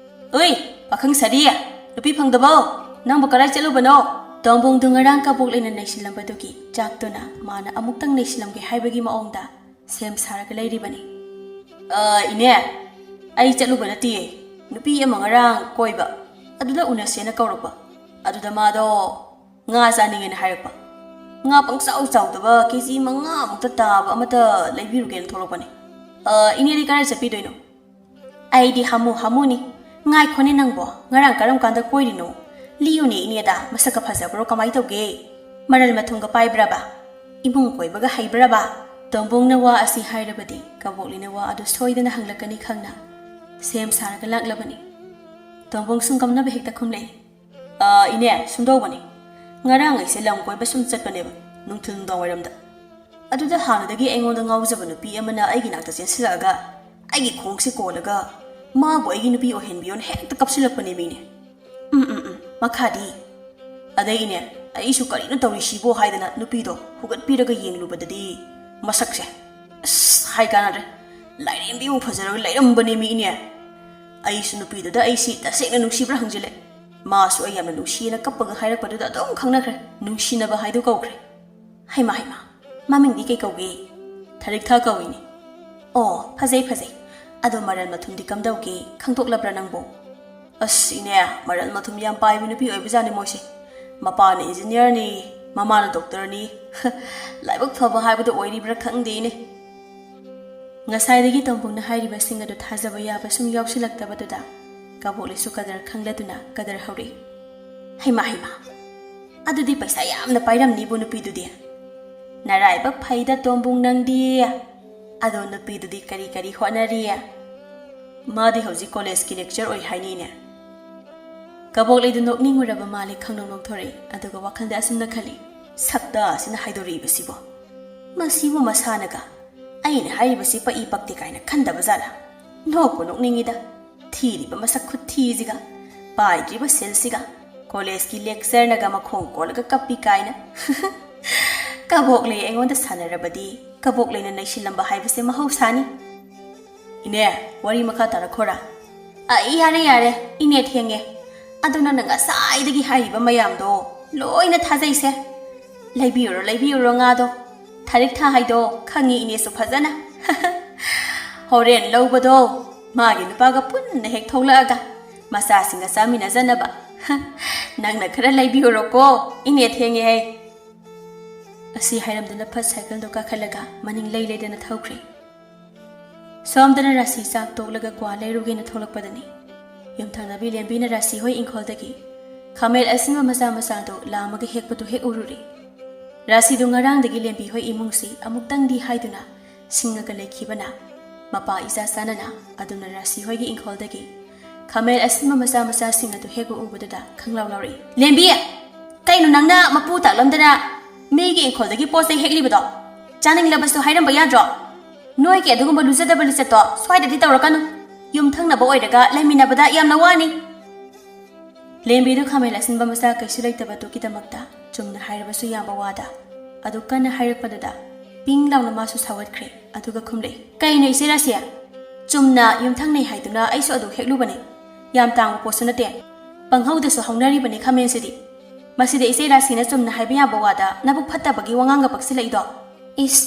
"ꯎꯏ, ꯄꯥꯈꯪ ꯁꯥꯔꯤ, ꯅꯨꯄꯤ ꯐꯪꯗꯕꯣ? ꯅꯪꯕꯨ ꯀꯗꯥꯏ ꯆꯠꯂꯨꯕꯅꯣ?" ꯇꯣꯝꯕꯣꯡꯗꯨ ꯉꯔꯥꯡ ꯀꯕꯣꯛꯂꯩꯅ ꯅꯩꯁꯤꯜꯂꯝꯕꯗꯨꯒꯤ ꯆꯥꯛꯇꯨꯅ ꯃꯥꯅ ꯑꯃꯨꯛꯇꯪ ꯅꯩꯁꯤꯜꯂꯝꯒꯦ ꯍꯥꯏꯕꯒꯤ ꯃꯑꯣꯡꯗ ꯁꯦꯝ ꯁꯥꯔꯒ ꯂꯩꯔꯤꯕꯅꯤ꯫ "ꯑ, ꯏꯅꯦ, ꯑꯩ ꯆꯠꯂꯨꯕ ꯅꯠꯇꯤꯌꯦ꯫ ꯅꯨꯄꯤ ꯑꯃ ꯉꯔꯥꯡ ꯀꯣꯏꯕ, ꯑꯗꯨꯗ ꯎꯅꯁꯦꯅ ꯀꯧꯔꯛꯄ꯫ ꯑꯗꯨꯗ ꯃꯥꯗꯣ ꯉꯥ ꯆꯥꯅꯤꯡꯉꯦꯅ ꯍꯥꯏꯔꯛꯄ꯫ ꯉꯥ ꯄꯪꯆꯥꯎ ꯆꯥꯎꯗꯕ ꯀꯦ ꯖꯤ ꯃꯉꯥꯃꯨꯛꯇ ꯇꯥꯕ ꯑꯃꯇ ꯂꯩꯕꯤꯔꯨꯒꯦꯅ ꯊꯣꯛꯂꯛꯄꯅꯦ꯫ ꯑ, ꯏꯅꯦꯗꯤ ꯀꯗꯥꯏ ꯆꯠꯄꯤꯗꯣꯏꯅꯣ?" "ꯑꯩꯗꯤ ꯍꯥꯃꯨ ꯍꯥꯃꯨꯅꯤ꯫ ꯉꯥꯏꯈꯣꯅꯦ ꯅꯪꯕꯣ, ꯉꯔꯥꯡ ꯀꯔꯝ ꯀꯥꯟꯗ ꯀꯣꯏꯔꯤꯅꯣ? ꯂꯤꯌꯨꯅꯦ ꯏꯅꯦꯗ, ꯃꯁꯛꯀ ꯐꯖꯕ꯭ꯔꯣ, ꯀꯃꯥꯏ ꯇꯧꯒꯦ? ꯃꯔꯜ ꯃꯊꯨꯝꯒ ꯄꯥꯏꯕ꯭ꯔꯕ? ꯏꯃꯨꯡ ꯀꯣꯏꯕꯒ ꯍꯩꯕ꯭ꯔꯕ?" ꯇꯣꯝꯕꯣꯡꯅ ꯋꯥ ꯑꯁꯤ ꯍꯥꯏꯔꯕꯗꯤ ꯀꯕꯣꯛꯂꯤꯅ ꯋꯥ ꯑꯗꯨ ꯁꯣꯏꯗꯅ ꯍꯪꯂꯛꯀꯅꯤ ꯈꯪꯅ ꯁꯦꯝ ꯁꯥꯔꯒ ꯂꯥꯛꯂꯕꯅꯤ꯫ ꯇꯣꯝꯕꯣꯡ ꯁꯨꯡꯒꯝꯅꯕ ꯍꯦꯛꯇ ꯈꯨꯝꯂꯛꯏ꯫ "ꯑ, ꯏꯅꯦ, ꯁꯨꯝꯗꯧꯕꯅꯤ꯫ ꯉꯔꯥꯡ ꯑꯩꯁꯦ ꯂꯝ ꯀꯣꯏꯕ ꯁꯨꯝ ꯆꯠꯄꯅꯦꯕ, ꯅꯨꯡꯊꯤꯜ ꯅꯨꯡꯗꯥꯡ ꯋꯥꯏꯔꯝꯗ꯫ ꯑꯗꯨꯗ ꯍꯥꯟꯅꯗꯒꯤ ꯑꯩꯉꯣꯟꯗ ꯉꯥꯎꯖꯕ ꯅꯨꯄꯤ ꯑꯃꯅ ꯑꯩꯒꯤ ꯅꯥꯛꯇ ꯆꯦꯟꯁꯤꯜꯂꯛꯑꯒ ꯑꯩꯒꯤ ꯈꯣꯡꯁꯦ ꯀꯣꯜꯂꯒ ꯃꯥꯕꯨ ꯑꯩꯒꯤ ꯅꯨꯄꯤ ꯑꯣꯏꯍꯟꯕꯤꯌꯣꯅ ꯍꯦꯛꯇ ꯀꯞꯁꯤꯜꯂꯛꯄꯅꯦ ꯃꯤꯅꯦ꯫ ꯎꯝ, ꯎꯝ, ꯎꯝ, ꯃꯈꯥꯗꯤ?" "ꯑꯗꯩ ꯏꯅꯦ, ꯑꯩꯁꯨ ꯀꯔꯤꯅꯣ ꯇꯧꯔꯤꯁꯤꯕꯣ ꯍꯥꯏꯗꯅ ꯅꯨꯄꯤꯗꯣ ꯍꯨꯒꯠꯄꯤꯔꯒ ꯌꯦꯡꯂꯨꯕꯗꯗꯤ ꯃꯁꯛꯁꯦ, ꯑꯁ, ꯍꯥꯏ ꯀꯥꯟꯅꯗ꯭ꯔꯦ, ꯂꯥꯏꯔꯦꯝꯕꯤꯃꯨꯛ ꯐꯖꯔꯒ ꯂꯩꯔꯝꯕꯅꯦ ꯃꯤ ꯏꯅꯦ꯫ ꯑꯩꯁꯨ ꯅꯨꯄꯤꯗꯨꯗ ꯑꯩꯁꯤ ꯇꯁꯦꯡꯅ ꯅꯨꯡꯁꯤꯕ꯭ꯔꯥ ꯍꯪꯖꯤꯜꯂꯦ꯫ ꯃꯥꯁꯨ ꯑꯩ ꯌꯥꯝꯅ ꯅꯨꯡꯁꯤꯌꯦꯅ ꯀꯞꯄꯒ ꯍꯥꯏꯔꯛꯄꯗꯨꯗ ꯑꯗꯨꯝ ꯈꯪꯅꯈ꯭ꯔꯦ, ꯅꯨꯡꯁꯤꯅꯕ ꯍꯥꯏꯗꯨ ꯀꯧꯈ꯭ꯔꯦ꯫ ꯍꯩꯃꯥ ꯍꯩꯃꯥ, ꯃꯃꯤꯡꯗꯤ ꯀꯩ ꯀꯧꯒꯦ? ꯊꯔꯤꯛꯊꯥ ꯀꯧꯏꯅꯦ꯫ ꯑꯣ, ꯐꯖꯩ ꯐꯖꯩ꯫ ꯑꯗꯣ ꯃꯔꯜ ꯃꯊꯨꯝꯗꯤ ꯀꯝꯗꯧꯒꯦ, ꯈꯪꯗꯣꯛꯂꯕ꯭ꯔꯥ ꯅꯪꯕꯣ? ꯑꯁ ꯏꯅꯦ, ꯃꯔꯜ ꯃꯊꯨꯝ ꯌꯥꯝ ꯄꯥꯏꯕ ꯅꯨꯄꯤ ꯑꯣꯏꯕꯖꯥꯠꯅꯤ ꯃꯣꯏꯁꯦ꯫ ꯃꯄꯥꯅ ꯏꯟꯖꯤꯅꯤꯌꯥꯔꯅꯤ, ꯃꯃꯥꯅ ꯗꯣꯛꯇꯔꯅꯤ꯫ ꯂꯥꯏꯕꯛ ꯐꯕ ꯍꯥꯏꯕꯗꯨ ꯑꯣꯏꯔꯤꯕ꯭ꯔꯥ ꯈꯪꯗꯦ ꯏꯅꯦ꯫ ꯉꯁꯥꯏꯗꯒꯤ ꯇꯣꯝꯕꯨꯡꯅ ꯍꯥꯏꯔꯤꯕꯁꯤꯡ ꯑꯗꯨ ꯊꯥꯖꯕ ꯌꯥꯕ ꯁꯨꯝ ꯌꯥꯎꯁꯤꯜꯂꯛꯇꯕꯗꯨꯗ ꯀꯕꯣꯛꯂꯩꯁꯨ ꯀꯗꯔ ꯈꯪꯂꯗꯨꯅ ꯀꯗꯔ ꯍꯧꯔꯛꯏ꯫ ꯍꯩꯃꯥ ꯍꯩꯃꯥ, ꯑꯗꯨꯗꯤ ꯄꯩꯁꯥ ꯌꯥꯝꯅ ꯄꯥꯏꯔꯝꯅꯤꯕꯨ ꯅꯨꯄꯤꯗꯨꯗꯤ꯫ ꯅꯔꯥꯏꯕꯛ ꯐꯩꯗ ꯇꯣꯝꯕꯨꯡ ꯅꯪꯗꯤ꯫ ꯑꯗꯣ ꯅꯨꯄꯤꯗꯨꯗꯤ ꯀꯔꯤ ꯀꯔꯤ ꯍꯣꯠꯅꯔꯤ? ꯃꯥꯗꯤ ꯍꯧꯖꯤꯛ ꯀꯣꯂꯦꯖꯀꯤ ꯂꯦꯛꯆꯔ ꯑꯣꯏ ꯍꯥꯏꯅꯤꯅꯦ꯫ ꯀꯕꯣꯛꯂꯩꯗꯨ ꯅꯣꯛꯅꯤꯡꯉꯨꯔꯕ ꯃꯥꯜꯂꯦ ꯈꯪꯅꯣꯛ ꯅꯣꯛꯊꯣꯔꯛꯏ, ꯑꯗꯨꯒ ꯋꯥꯈꯜꯗ ꯑꯁꯨꯝꯅ ꯈꯜꯂꯤ, ꯁꯛꯇꯥ ꯑꯁꯤꯅ ꯍꯥꯏꯗꯣꯔꯛꯏꯕꯁꯤꯕꯣ꯫ ꯃꯁꯤꯕꯨ ꯃꯁꯥꯅꯒ ꯑꯩꯅ ꯍꯥꯏꯔꯤꯕꯁꯤ ꯄꯛꯏ ꯄꯛꯇꯦ ꯀꯥꯏꯅ ꯈꯟꯗꯕ ꯖꯥꯠꯂꯥ? ꯅꯣꯛꯄꯨ ꯅꯣꯛꯅꯤꯡꯉꯤꯗ꯫ ꯊꯤꯔꯤꯕ ꯃꯁꯛ ꯈꯨꯊꯤꯁꯤꯒ, ꯄꯥꯏꯗ꯭ꯔꯤꯕ ꯁꯦꯜꯁꯤꯒ, ꯀꯣꯂꯦꯖꯀꯤ ꯂꯦꯛꯆꯔꯅꯒ ꯃꯈꯣꯡ ꯀꯣꯜꯂꯒ ꯀꯞꯄꯤ ꯀꯥꯏꯅ꯫ ꯀꯕꯣꯛꯂꯩ ꯑꯩꯉꯣꯟꯗ ꯁꯥꯟꯅꯔꯕꯗꯤ ꯀꯕꯣꯛꯂꯩꯅ ꯅꯩꯁꯤꯜꯂꯝꯕ ꯍꯥꯏꯕꯁꯦ ꯃꯍꯧꯁꯥꯅꯤ꯫ ꯏꯅꯦ, ꯋꯥꯔꯤ ꯃꯈꯥ ꯇꯥꯔꯛꯈꯣꯔꯥ? ꯑ, ꯌꯥꯔꯦ ꯌꯥꯔꯦ, ꯏꯅꯦ ꯊꯦꯡꯉꯦ꯫ ꯑꯗꯨ ꯅꯪꯅ ꯉꯁꯥꯏꯗꯒꯤ ꯍꯥꯏꯔꯤꯕ ꯃꯌꯥꯝꯗꯣ ꯂꯣꯏꯅ ꯊꯥꯖꯩꯁꯦ꯫ ꯂꯩꯕꯤꯔꯨꯔꯣ ꯂꯩꯕꯤꯔꯨꯔꯣ ꯉꯥꯗꯣ꯫ ꯊꯔꯤꯛ ꯊꯥ ꯍꯥꯏꯗꯣ ꯈꯪꯉꯤ ꯏꯅꯦꯁꯨ ꯐꯖꯅ꯫ ꯍꯣꯔꯦꯟ ꯂꯧꯕꯗꯣ ꯃꯥꯒꯤ ꯅꯨꯄꯥꯒ ꯄꯨꯟꯅ ꯍꯦꯛ ꯊꯣꯛꯂꯛꯑꯒ ꯃꯆꯥꯁꯤꯡꯒ ꯆꯥꯃꯤꯟꯅꯖꯅꯕ꯫ ꯅꯪꯅ ꯈꯔ ꯂꯩꯕꯤꯔꯨꯔꯣꯀꯣ, ꯏꯅꯦ ꯊꯦꯡꯉꯦ ꯍꯥꯏ꯫ ꯑꯁꯤ ꯍꯥꯏꯔꯝꯗꯨꯅ ꯐꯠ ꯁꯥꯏꯀꯜꯗꯣ ꯀꯥꯈꯠꯂꯒ ꯃꯅꯤꯡ ꯂꯩ ꯂꯩꯗꯅ ꯊꯧꯈ꯭ꯔꯦ꯫ ꯁꯣꯝꯗꯅ ꯔꯥꯁꯤ ꯆꯥꯛ ꯇꯣꯛꯂꯒ ꯀ꯭ꯋꯥ ꯂꯩꯔꯨꯒꯦꯅ ꯊꯣꯛꯂꯛꯄꯗꯅꯤ ꯌꯨꯝꯊꯪꯅꯕꯤ ꯂꯦꯝꯕꯤꯅ ꯔꯥꯁꯤ ꯍꯣꯏ ꯏꯪꯈꯣꯜꯗꯒꯤ ꯈꯥꯃꯦꯟ ꯑꯁꯤꯟꯕ ꯃꯆꯥ ꯃꯆꯥꯗꯨ ꯂꯥꯝꯃꯒ ꯍꯦꯛꯄꯗꯨ ꯍꯦꯛ ꯎꯔꯨꯔꯦ꯫ ꯔꯥꯁꯤꯗꯨ ꯉꯔꯥꯡꯗꯒꯤ ꯂꯦꯝꯕꯤ ꯍꯣꯏ ꯏꯃꯨꯡꯁꯤ ꯑꯃꯨꯛꯇꯪꯗꯤ ꯍꯥꯏꯗꯨꯅ ꯁꯤꯡꯉꯒ ꯂꯩꯈꯤꯕꯅ ꯃꯄꯥ ꯏꯆꯥ ꯆꯥꯟꯅꯅ ꯑꯗꯨꯝꯅ ꯔꯥꯁꯤ ꯍꯣꯏꯒꯤ ꯏꯪꯈꯣꯜꯗꯒꯤ ꯈꯥꯃꯦꯟ ꯑꯁꯤꯟꯕ ꯃꯆꯥ ꯃꯆꯥꯁꯤꯡ ꯑꯗꯨ ꯍꯦꯛꯄ ꯎꯕꯗꯨꯗ ꯈꯪꯂꯥꯎ ꯂꯥꯎꯔꯛꯏ꯫ "ꯂꯦꯝꯕꯤ! ꯀꯩꯅꯣ ꯅꯪꯅ ꯃꯄꯨ ꯇꯥꯛꯂꯝꯗꯅ ꯃꯤꯒꯤ ꯏꯪꯈꯣꯜꯗꯒꯤ ꯄꯣꯠ ꯆꯩ ꯍꯦꯛꯂꯤꯕꯗꯣ? ꯆꯥꯅꯤꯡꯂꯕꯁꯨ ꯍꯥꯏꯔꯝꯕ ꯌꯥꯗ꯭ꯔꯣ? ꯅꯣꯏꯒꯤ ꯑꯗꯨꯒꯨꯝꯕ ꯂꯨꯖꯗꯕ ꯂꯤꯆꯠꯇꯣ ꯁ꯭ꯋꯥꯏꯗꯗꯤ ꯇꯧꯔꯛꯀꯅꯨ꯫ ꯌꯨꯝꯊꯪꯅꯕ ꯑꯣꯏꯔꯒ ꯂꯩꯃꯤꯟꯅꯕꯗ ꯌꯥꯝꯅ ꯋꯥꯅꯤ꯫" ꯂꯦꯝꯕꯤꯗꯨ ꯈꯥꯃꯦꯟ ꯑꯁꯤꯟꯕ ꯃꯆꯥ ꯀꯩꯁꯨ ꯂꯩꯇꯕꯗꯨꯒꯤꯗꯃꯛꯇ ꯆꯨꯝꯅ ꯍꯥꯏꯔꯕꯁꯨ ꯌꯥꯕ ꯋꯥꯗ ꯑꯗꯨ ꯀꯟꯅ ꯍꯥꯏꯔꯛꯄꯗꯨꯗ ꯄꯤꯡ ꯂꯥꯎꯅ ꯃꯥꯁꯨ ꯁꯥꯎꯒꯠꯈ꯭ꯔꯦ꯫ ꯑꯗꯨꯒ ꯈꯨꯝꯂꯛꯏ, "ꯀꯩꯅꯣ ꯏꯆꯦ ꯔꯥꯁꯤ? ꯆꯨꯝꯅ ꯌꯨꯝꯊꯪꯅꯩ ꯍꯥꯏꯗꯨꯅ ꯑꯩꯁꯨ ꯑꯗꯨ ꯍꯦꯛꯂꯨꯕꯅꯤ꯫ ꯌꯥꯝ ꯇꯥꯡꯕ ꯄꯣꯠꯁꯨ ꯅꯠꯇꯦ꯫ ꯄꯪꯍꯧꯗꯁꯨ ꯍꯧꯅꯔꯤꯕꯅꯤ ꯈꯥꯃꯦꯟꯁꯤꯗꯤ꯫ ꯃꯁꯤꯗ ꯏꯆꯦ ꯔꯥꯁꯤꯅ ꯆꯨꯝꯅ ꯍꯥꯏꯕ ꯌꯥꯕ ꯋꯥꯗ ꯅꯕꯨꯛ ꯐꯠꯇꯕꯒꯤ ꯋꯥꯉꯥꯡꯒ ꯄꯛꯁꯤꯜꯂꯛꯏꯗꯣ? ꯏꯁ,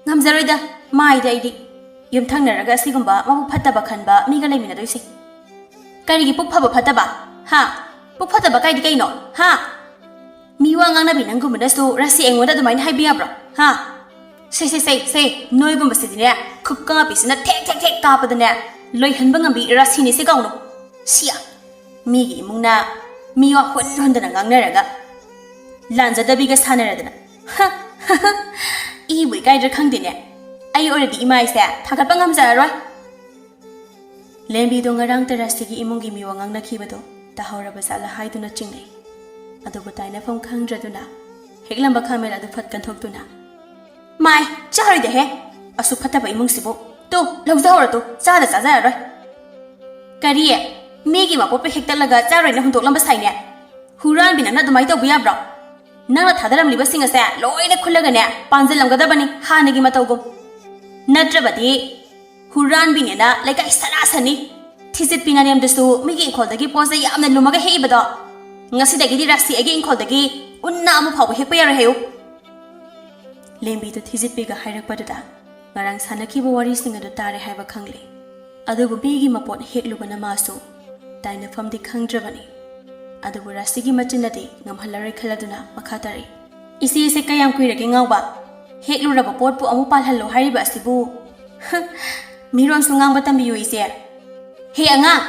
ꯉꯝꯖꯔꯣꯏꯗ, ꯃꯥꯏꯗ ꯑꯩꯗꯤ꯫ ꯌꯨꯝꯊꯪꯅꯔꯒ ꯑꯁꯤꯒꯨꯝꯕ ꯃꯕꯨꯛ ꯐꯠꯇꯕ ꯈꯟꯕ ꯃꯤꯒ ꯂꯩꯃꯤꯟꯅꯗꯣꯏꯁꯦ꯫ ꯀꯔꯤꯒꯤ ꯄꯨꯛ ꯐꯕ ꯐꯠꯇꯕ? ꯍꯥ? ꯄꯨꯛ ꯐꯠꯇꯕ ꯀꯥꯏꯗꯤ ꯀꯩꯅꯣ? ꯍꯥ? ꯃꯤ ꯋꯥ ꯉꯥꯡꯅꯕꯤ ꯅꯪꯒꯨꯝꯕꯅꯁꯨ ꯔꯥꯁꯤ ꯑꯩꯉꯣꯟꯗ ꯑꯗꯨꯃꯥꯏꯅ ꯍꯥꯏꯕ ꯌꯥꯕ꯭ꯔꯣ? ꯍꯥ? ꯁꯦ, ꯁꯦ, ꯁꯦ, ꯁꯦ, ꯅꯣꯏꯒꯨꯝꯕꯁꯤꯗꯤꯅꯦ, ꯈꯨꯞꯀ ꯃꯄꯤꯁꯤꯅ ꯊꯦꯛ, ꯊꯦꯛ, ꯊꯦꯛ ꯀꯥꯞꯄꯗꯅꯦ, ꯂꯣꯏꯍꯟꯕ ꯉꯝꯕꯤ ꯔꯥꯁꯤꯅꯤ ꯁꯤ ꯀꯧꯅꯣ꯫ ꯁꯤꯌꯥ! ꯃꯤꯒꯤ ꯏꯃꯨꯡꯅ ꯃꯤ ꯋꯥ ꯍꯨꯟ ꯍꯨꯟꯗꯅ ꯉꯥꯡꯅꯔꯒ, ꯂꯥꯟꯖꯗꯕꯤꯒ ꯁꯥꯟꯅꯔꯗꯅ꯫ ꯍ, ꯏꯕꯨ ꯏꯀꯥꯏꯗ꯭ꯔꯥ ꯈꯪꯗꯦꯅꯦ꯫ ꯑꯩ ꯑꯣꯏꯔꯗꯤ ꯏꯃꯥꯏꯁꯦ ꯊꯥꯒꯠꯄ ꯉꯝꯖꯔꯔꯣꯏ꯫ ꯂꯦꯝꯕꯤꯗꯣ ꯉꯔꯥꯡꯇ ꯔꯥꯁꯤꯒꯤ ꯏꯃꯨꯡꯒꯤ ꯃꯤ ꯋꯥ ꯉꯥꯡꯅꯈꯤꯕꯗꯣ ꯇꯥꯍꯧꯔꯕ ꯖꯥꯠꯂ ꯍꯥꯏꯗꯨꯅ ꯆꯤꯡꯅꯩ꯫ ꯑꯗꯨꯕꯨ ꯇꯥꯏꯅꯐꯝ ꯈꯪꯗ꯭ꯔꯗꯨꯅ ꯍꯦꯛꯂꯝꯕ ꯈꯥꯃꯦꯟ ꯑꯗꯨ ꯐꯠ ꯀꯟꯊꯣꯛꯇꯨꯅ, "ꯃꯥꯏ, ꯆꯥꯔꯣꯏꯗꯍꯦ! ꯑꯁꯨꯛ ꯐꯠꯇꯕ ꯏꯃꯨꯡꯁꯤꯕꯨ꯫ ꯇꯨ, ꯂꯧꯖꯍꯧꯔꯣ ꯇꯨ, ꯆꯥꯗ ꯆꯥꯖꯔꯔꯣꯏ꯫" "ꯀꯔꯤ? ꯃꯤꯒꯤ ꯃꯄꯣꯠꯄꯨ ꯍꯦꯛꯇꯠꯂꯒ ꯆꯥꯔꯣꯏꯅ ꯍꯨꯟꯗꯣꯛꯂꯝꯕ ꯁꯥꯏꯅꯦ? ꯍꯨꯔꯥꯟꯕꯤ ꯅꯪꯅ ꯑꯗꯨꯃꯥꯏꯅ ꯇꯧꯕ ꯌꯥꯕ꯭ꯔꯣ? ꯅꯪꯅ ꯊꯥꯗꯔꯝꯂꯤꯕꯁꯤꯡ ꯑꯁꯦ ꯂꯣꯏꯅ ꯈꯨꯜꯂꯒꯅꯦ ꯄꯥꯟꯁꯤꯜꯂꯝꯒꯗꯕꯅꯤ ꯍꯥꯟꯅꯒꯤ ꯃꯇꯧꯒꯨꯝ꯫ ꯅꯠꯇ꯭ꯔꯕꯗꯤ ꯍꯨꯔꯥꯟꯕꯤꯅꯦꯅ ꯂꯩꯀꯥꯏ ꯁꯔꯥ ꯁꯟꯅꯤ꯫ ꯊꯤꯖꯤꯠꯄꯤ ꯅꯅꯦꯝꯗꯁꯨ ꯃꯤꯒꯤ ꯏꯪꯈꯣꯜꯗꯒꯤ ꯄꯣꯠ ꯆꯩ ꯌꯥꯝꯅ ꯂꯨꯝꯃꯒ ꯍꯦꯛꯏꯕꯗꯣ, ꯉꯁꯤꯗꯒꯤꯗꯤ ꯔꯥꯁꯤ ꯑꯩꯒꯤ ꯏꯪꯈꯣꯜꯗꯒꯤ ꯎꯟꯅ ꯑꯃ ꯐꯥꯎꯕ ꯍꯦꯛꯄ ꯌꯥꯔꯣꯏ ꯍꯥꯏꯌꯨ꯫" ꯂꯦꯝꯕꯤꯗꯨ ꯊꯤꯖꯤꯠꯄꯤꯒ ꯍꯥꯏꯔꯛꯄꯗꯨꯗ ꯉꯔꯥꯡ ꯁꯥꯟꯅꯈꯤꯕ ꯋꯥꯔꯤꯁꯤꯡ ꯑꯗꯨ ꯇꯥꯔꯦ ꯍꯥꯏꯕ ꯈꯪꯂꯦ꯫ ꯑꯗꯨꯕꯨ ꯃꯤꯒꯤ ꯃꯄꯣꯠ ꯍꯦꯛꯂꯨꯕꯅ ꯃꯥꯁꯨ ꯇꯥꯏꯅꯐꯝꯗꯤ ꯈꯪꯗ꯭ꯔꯕꯅꯤ꯫ ꯑꯗꯨꯕꯨ ꯔꯥꯁꯤꯒꯤ ꯃꯆꯤꯟꯅꯗꯤ ꯉꯝꯍꯜꯂꯔꯣꯏ ꯈꯜꯂꯗꯨꯅ ꯃꯈꯥ ꯇꯥꯔꯛꯏ꯫ "ꯏꯆꯦꯁꯦ ꯀꯌꯥꯝ ꯀꯨꯏꯔꯒꯦ ꯉꯥꯎꯕ? ꯍꯦꯛꯂꯨꯔꯕ ꯄꯣꯠꯄꯨ ꯑꯃꯨꯛ ꯄꯥꯜꯍꯜꯂꯣ ꯍꯥꯏꯔꯤꯕ ꯑꯁꯤꯕꯨ? ꯍ, ꯃꯤꯔꯣꯟꯁꯨ ꯉꯥꯡꯕ ꯇꯝꯕꯤꯌꯨ ꯏꯆꯦ꯫ ꯍꯦ ꯑꯉꯥꯡ,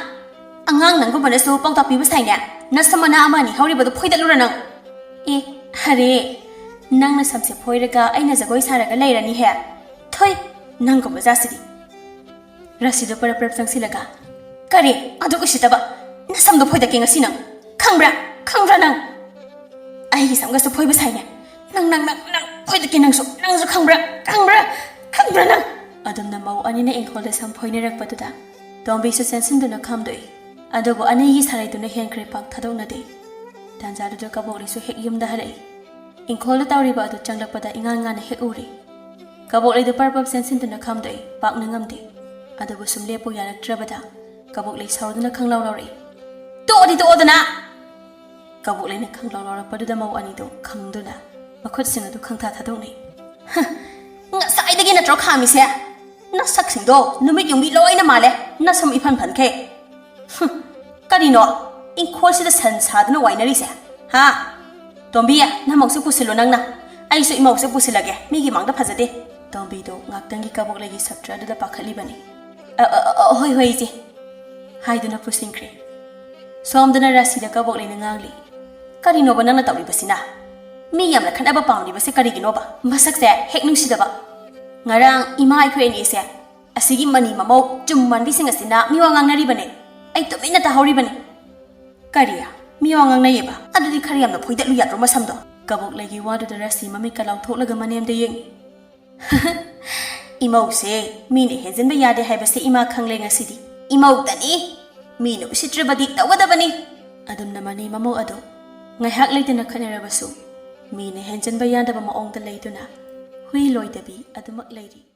ꯑꯉꯥꯡ ꯅꯪꯒꯨꯝꯕꯅꯁꯨ ꯄꯥꯎꯇꯥꯛ ꯄꯤꯕ ꯁꯥꯏꯅꯦ꯫ ꯅꯁꯝ ꯃꯅꯥ ꯑꯃ ꯑꯅꯤ ꯍꯧꯔꯤꯕꯗꯨ ꯐꯣꯏꯗꯠꯂꯨꯔ ꯅꯪ꯫ ꯑꯦ, ꯑꯔꯦ, ꯅꯪꯅ ꯁꯝꯁꯦ ꯐꯣꯏꯔꯒ ꯑꯩꯅ ꯖꯒꯣꯏ ꯁꯥꯔꯒ ꯂꯩꯔꯅꯤ ꯍꯦ꯫ ꯊꯣꯏ, ꯅꯪꯒꯨꯝꯕ ꯖꯥꯠꯁꯤꯗꯤ꯫" ꯔꯥꯁꯤꯗꯣ ꯄꯔꯞ ꯄꯔꯞ ꯆꯪꯁꯤꯜꯂꯒ, "ꯀꯔꯤ? ꯑꯗꯨ ꯎꯁꯤꯠꯇꯕ! ꯅꯁꯝꯗꯣ ꯐꯣꯏꯗꯠꯀꯦ ꯉꯁꯤ ꯅꯪ! ꯈꯪꯕ꯭ꯔꯥ? ꯈꯪꯕ꯭ꯔꯥ ꯅꯪ? ꯑꯩꯒꯤ ꯁꯝꯒꯁꯨ ꯐꯣꯏꯕ ꯁꯥꯏꯅꯦ! ꯅꯪ, ꯅꯪ, ꯅꯪ, ꯅꯪ ꯐꯣꯏꯗꯠꯀꯦ ꯅꯪꯁꯨ! ꯅꯪꯁꯨ ꯈꯪꯕ꯭ꯔꯥ? ꯈꯪꯕ꯭ꯔꯥ? ꯈꯪꯕ꯭ꯔꯥ ꯅꯪ?" ꯑꯗꯨꯝꯅ ꯃꯧ ꯑꯅꯤꯅ ꯏꯪꯈꯣꯜꯗ ꯁꯝ ꯐꯣꯏꯅꯔꯛꯄꯗꯨꯗ ꯇꯣꯝꯕꯤꯁꯨ ꯆꯦꯟꯁꯤꯟꯗꯨꯅ ꯈꯥꯝꯗꯣꯛꯏ꯫ ꯑꯗꯨꯕꯨ ꯑꯅꯤꯒꯤ ꯁꯥꯔꯩꯗꯨꯅ ꯍꯦꯟꯈ꯭ꯔꯦ ꯄꯥꯛ ꯊꯥꯗꯣꯛꯅꯗꯦ꯫ ꯇꯥꯟꯖꯥꯗꯨꯗ ꯀꯕꯣꯛꯂꯩꯁꯨ ꯍꯦꯛ ꯌꯨꯝꯗ ꯍꯜꯂꯛꯏ꯫ ꯏꯪꯈꯣꯜꯗ ꯇꯧꯔꯤꯕ ꯑꯗꯨ ꯆꯪꯂꯛꯄꯗ ꯏꯉꯥꯟ ꯉꯥꯟꯅ ꯍꯦꯛ ꯎꯔꯦ꯫ ꯀꯕꯣꯛꯂꯩꯗꯨ ꯄꯔꯞ ꯄꯔꯞ ꯆꯦꯟꯁꯤꯟꯗꯨꯅ ꯈꯥꯝꯗꯣꯛꯏ, ꯄꯥꯛꯅ ꯉꯝꯗꯦ꯫ ꯑꯗꯨꯕꯨ ꯁꯨꯝ ꯂꯦꯞꯄꯨ ꯌꯥꯔꯛꯇ꯭ꯔꯕꯗ ꯀꯕꯣꯛꯂꯩ ꯁꯥꯎꯗꯨꯅ ꯈꯪꯂꯥꯎ ꯂꯥꯎꯔꯛꯏ꯫ "ꯇꯣꯛꯑꯗꯤ ꯇꯣꯛꯑꯣꯗꯅ!" ꯀꯕꯣꯛꯂꯩꯅ ꯈꯪꯂꯥꯎ ꯂꯥꯎꯔꯛꯄꯗꯨꯗ ꯃꯧ ꯑꯅꯤꯗꯨ ꯈꯪꯗꯨꯅ ꯃꯈꯨꯠꯁꯤꯡ ꯑꯗꯨ ꯈꯪꯊꯥ ꯊꯥꯗꯣꯛꯅꯩ꯫ "ꯍ, ꯉꯁꯥꯏꯗꯒꯤ ꯅꯠꯇ꯭ꯔꯣ ꯈꯥꯝꯃꯤꯁꯦ? ꯅꯁꯛꯁꯤꯡꯗꯣ ꯅꯨꯃꯤꯠ ꯌꯨꯡꯕꯤ ꯂꯣꯏꯅ ꯃꯥꯜꯂꯦ, ꯅꯁꯝ ꯏꯐꯟ ꯐꯟꯈꯩ꯫ ꯍꯨꯝ, ꯀꯔꯤꯅꯣ? ꯏꯪꯈꯣꯜꯁꯤꯗ ꯁꯟ ꯁꯥꯗꯨꯅ ꯋꯥꯏꯅꯔꯤꯁꯦ? ꯍꯥ? ꯇꯣꯝꯕꯤ, ꯅꯃꯧꯁꯦ ꯄꯨꯁꯤꯜꯂꯣ ꯅꯪꯅ꯫ ꯑꯩꯁꯨ ꯏꯃꯧꯁꯦ ꯄꯨꯁꯤꯜꯂꯒꯦ, ꯃꯤꯒꯤ ꯃꯥꯡꯗ ꯐꯖꯗꯦ꯫" ꯇꯣꯝꯕꯤꯗꯣ ꯉꯥꯛꯇꯪꯒꯤ ꯀꯕꯣꯛꯂꯩꯒꯤ ꯁꯞꯇ꯭ꯔ ꯑꯗꯨꯗ ꯄꯥꯈꯠꯂꯤꯕꯅꯤ꯫ "ꯑ, ꯑ, ꯑ, ꯍꯣꯏ, ꯍꯣꯏ, ꯏꯆꯦ," ꯍꯥꯏꯗꯨꯅ ꯄꯨꯁꯤꯟꯈ꯭ꯔꯦ꯫ ꯁꯣꯝꯗꯅ ꯔꯥꯁꯤꯗ ꯀꯕꯣꯛꯂꯩꯅ ꯉꯥꯡꯂꯤ, "ꯀꯔꯤꯅꯣꯕ ꯅꯪꯅ ꯇꯧꯔꯤꯕꯁꯤꯅ? ꯃꯤ ꯌꯥꯝꯅ ꯈꯠꯅꯕ ꯄꯥꯝꯂꯤꯕꯁꯦ ꯀꯔꯤꯒꯤꯅꯣꯕ? ꯃꯁꯛꯁꯦ ꯍꯦꯛ ꯅꯨꯡꯁꯤꯗꯕ꯫ ꯉꯔꯥꯡ ꯏꯃꯥ ꯑꯩꯈꯣꯏ ꯑꯅꯤꯁꯦ ꯑꯁꯤꯒꯤ ꯃꯅꯤ ꯃꯃꯧ ꯆꯨꯝ ꯃꯥꯟꯕꯤꯁꯤꯡ ꯑꯁꯤꯅ ꯃꯤꯋꯥ ꯉꯥꯡꯅꯔꯤꯕꯅꯦ꯫ ꯑꯩ ꯇꯨꯃꯤꯟꯅ ꯇꯥꯍꯧꯔꯤꯕꯅꯤ꯫" "ꯀꯔꯤ? ꯃꯤꯋꯥ ꯉꯥꯡꯅꯩꯌꯦꯕ? ꯑꯗꯨꯗꯤ ꯈꯔ ꯌꯥꯝꯅ ꯐꯣꯏꯗꯠꯂꯨ ꯌꯥꯗ꯭ꯔꯣ ꯃꯁꯝꯗꯣ?" ꯀꯕꯣꯛꯂꯩꯒꯤ ꯋꯥꯗꯨꯗ ꯔꯥꯁꯤ ꯃꯃꯤꯠꯀ ꯂꯥꯎꯊꯣꯛꯂꯒ ꯃꯅꯦꯝꯗ ꯌꯦꯡꯉꯤ꯫ "ꯏꯃꯧꯁꯦ ꯃꯤꯅ ꯍꯦꯟꯖꯤꯟꯕ ꯌꯥꯗꯦ ꯍꯥꯏꯕꯁꯦ ꯏꯃꯥ ꯈꯪꯂꯦ ꯉꯁꯤꯗꯤ꯫ ꯏꯃꯧꯗꯅꯤ꯫ ꯃꯤꯅ ꯎꯁꯤꯠꯇ꯭ꯔꯕꯗꯤ ꯇꯧꯒꯗꯕꯅꯤ꯫" ꯑꯗꯨꯝꯅ ꯃꯅꯤ ꯃꯃꯧ ꯑꯗꯨ ꯉꯥꯏꯍꯥꯛ ꯂꯩꯇꯅ ꯈꯠꯅꯔꯕꯁꯨ ꯃꯤꯅ ꯍꯦꯟꯖꯤꯟꯕ ꯌꯥꯗꯕ ꯃꯑꯣꯡꯗ ꯂꯩꯗꯨꯅ ꯍꯨꯏ ꯂꯣꯏꯗꯕꯤ ꯑꯗꯨꯃꯛ ꯂꯩꯔꯤ꯫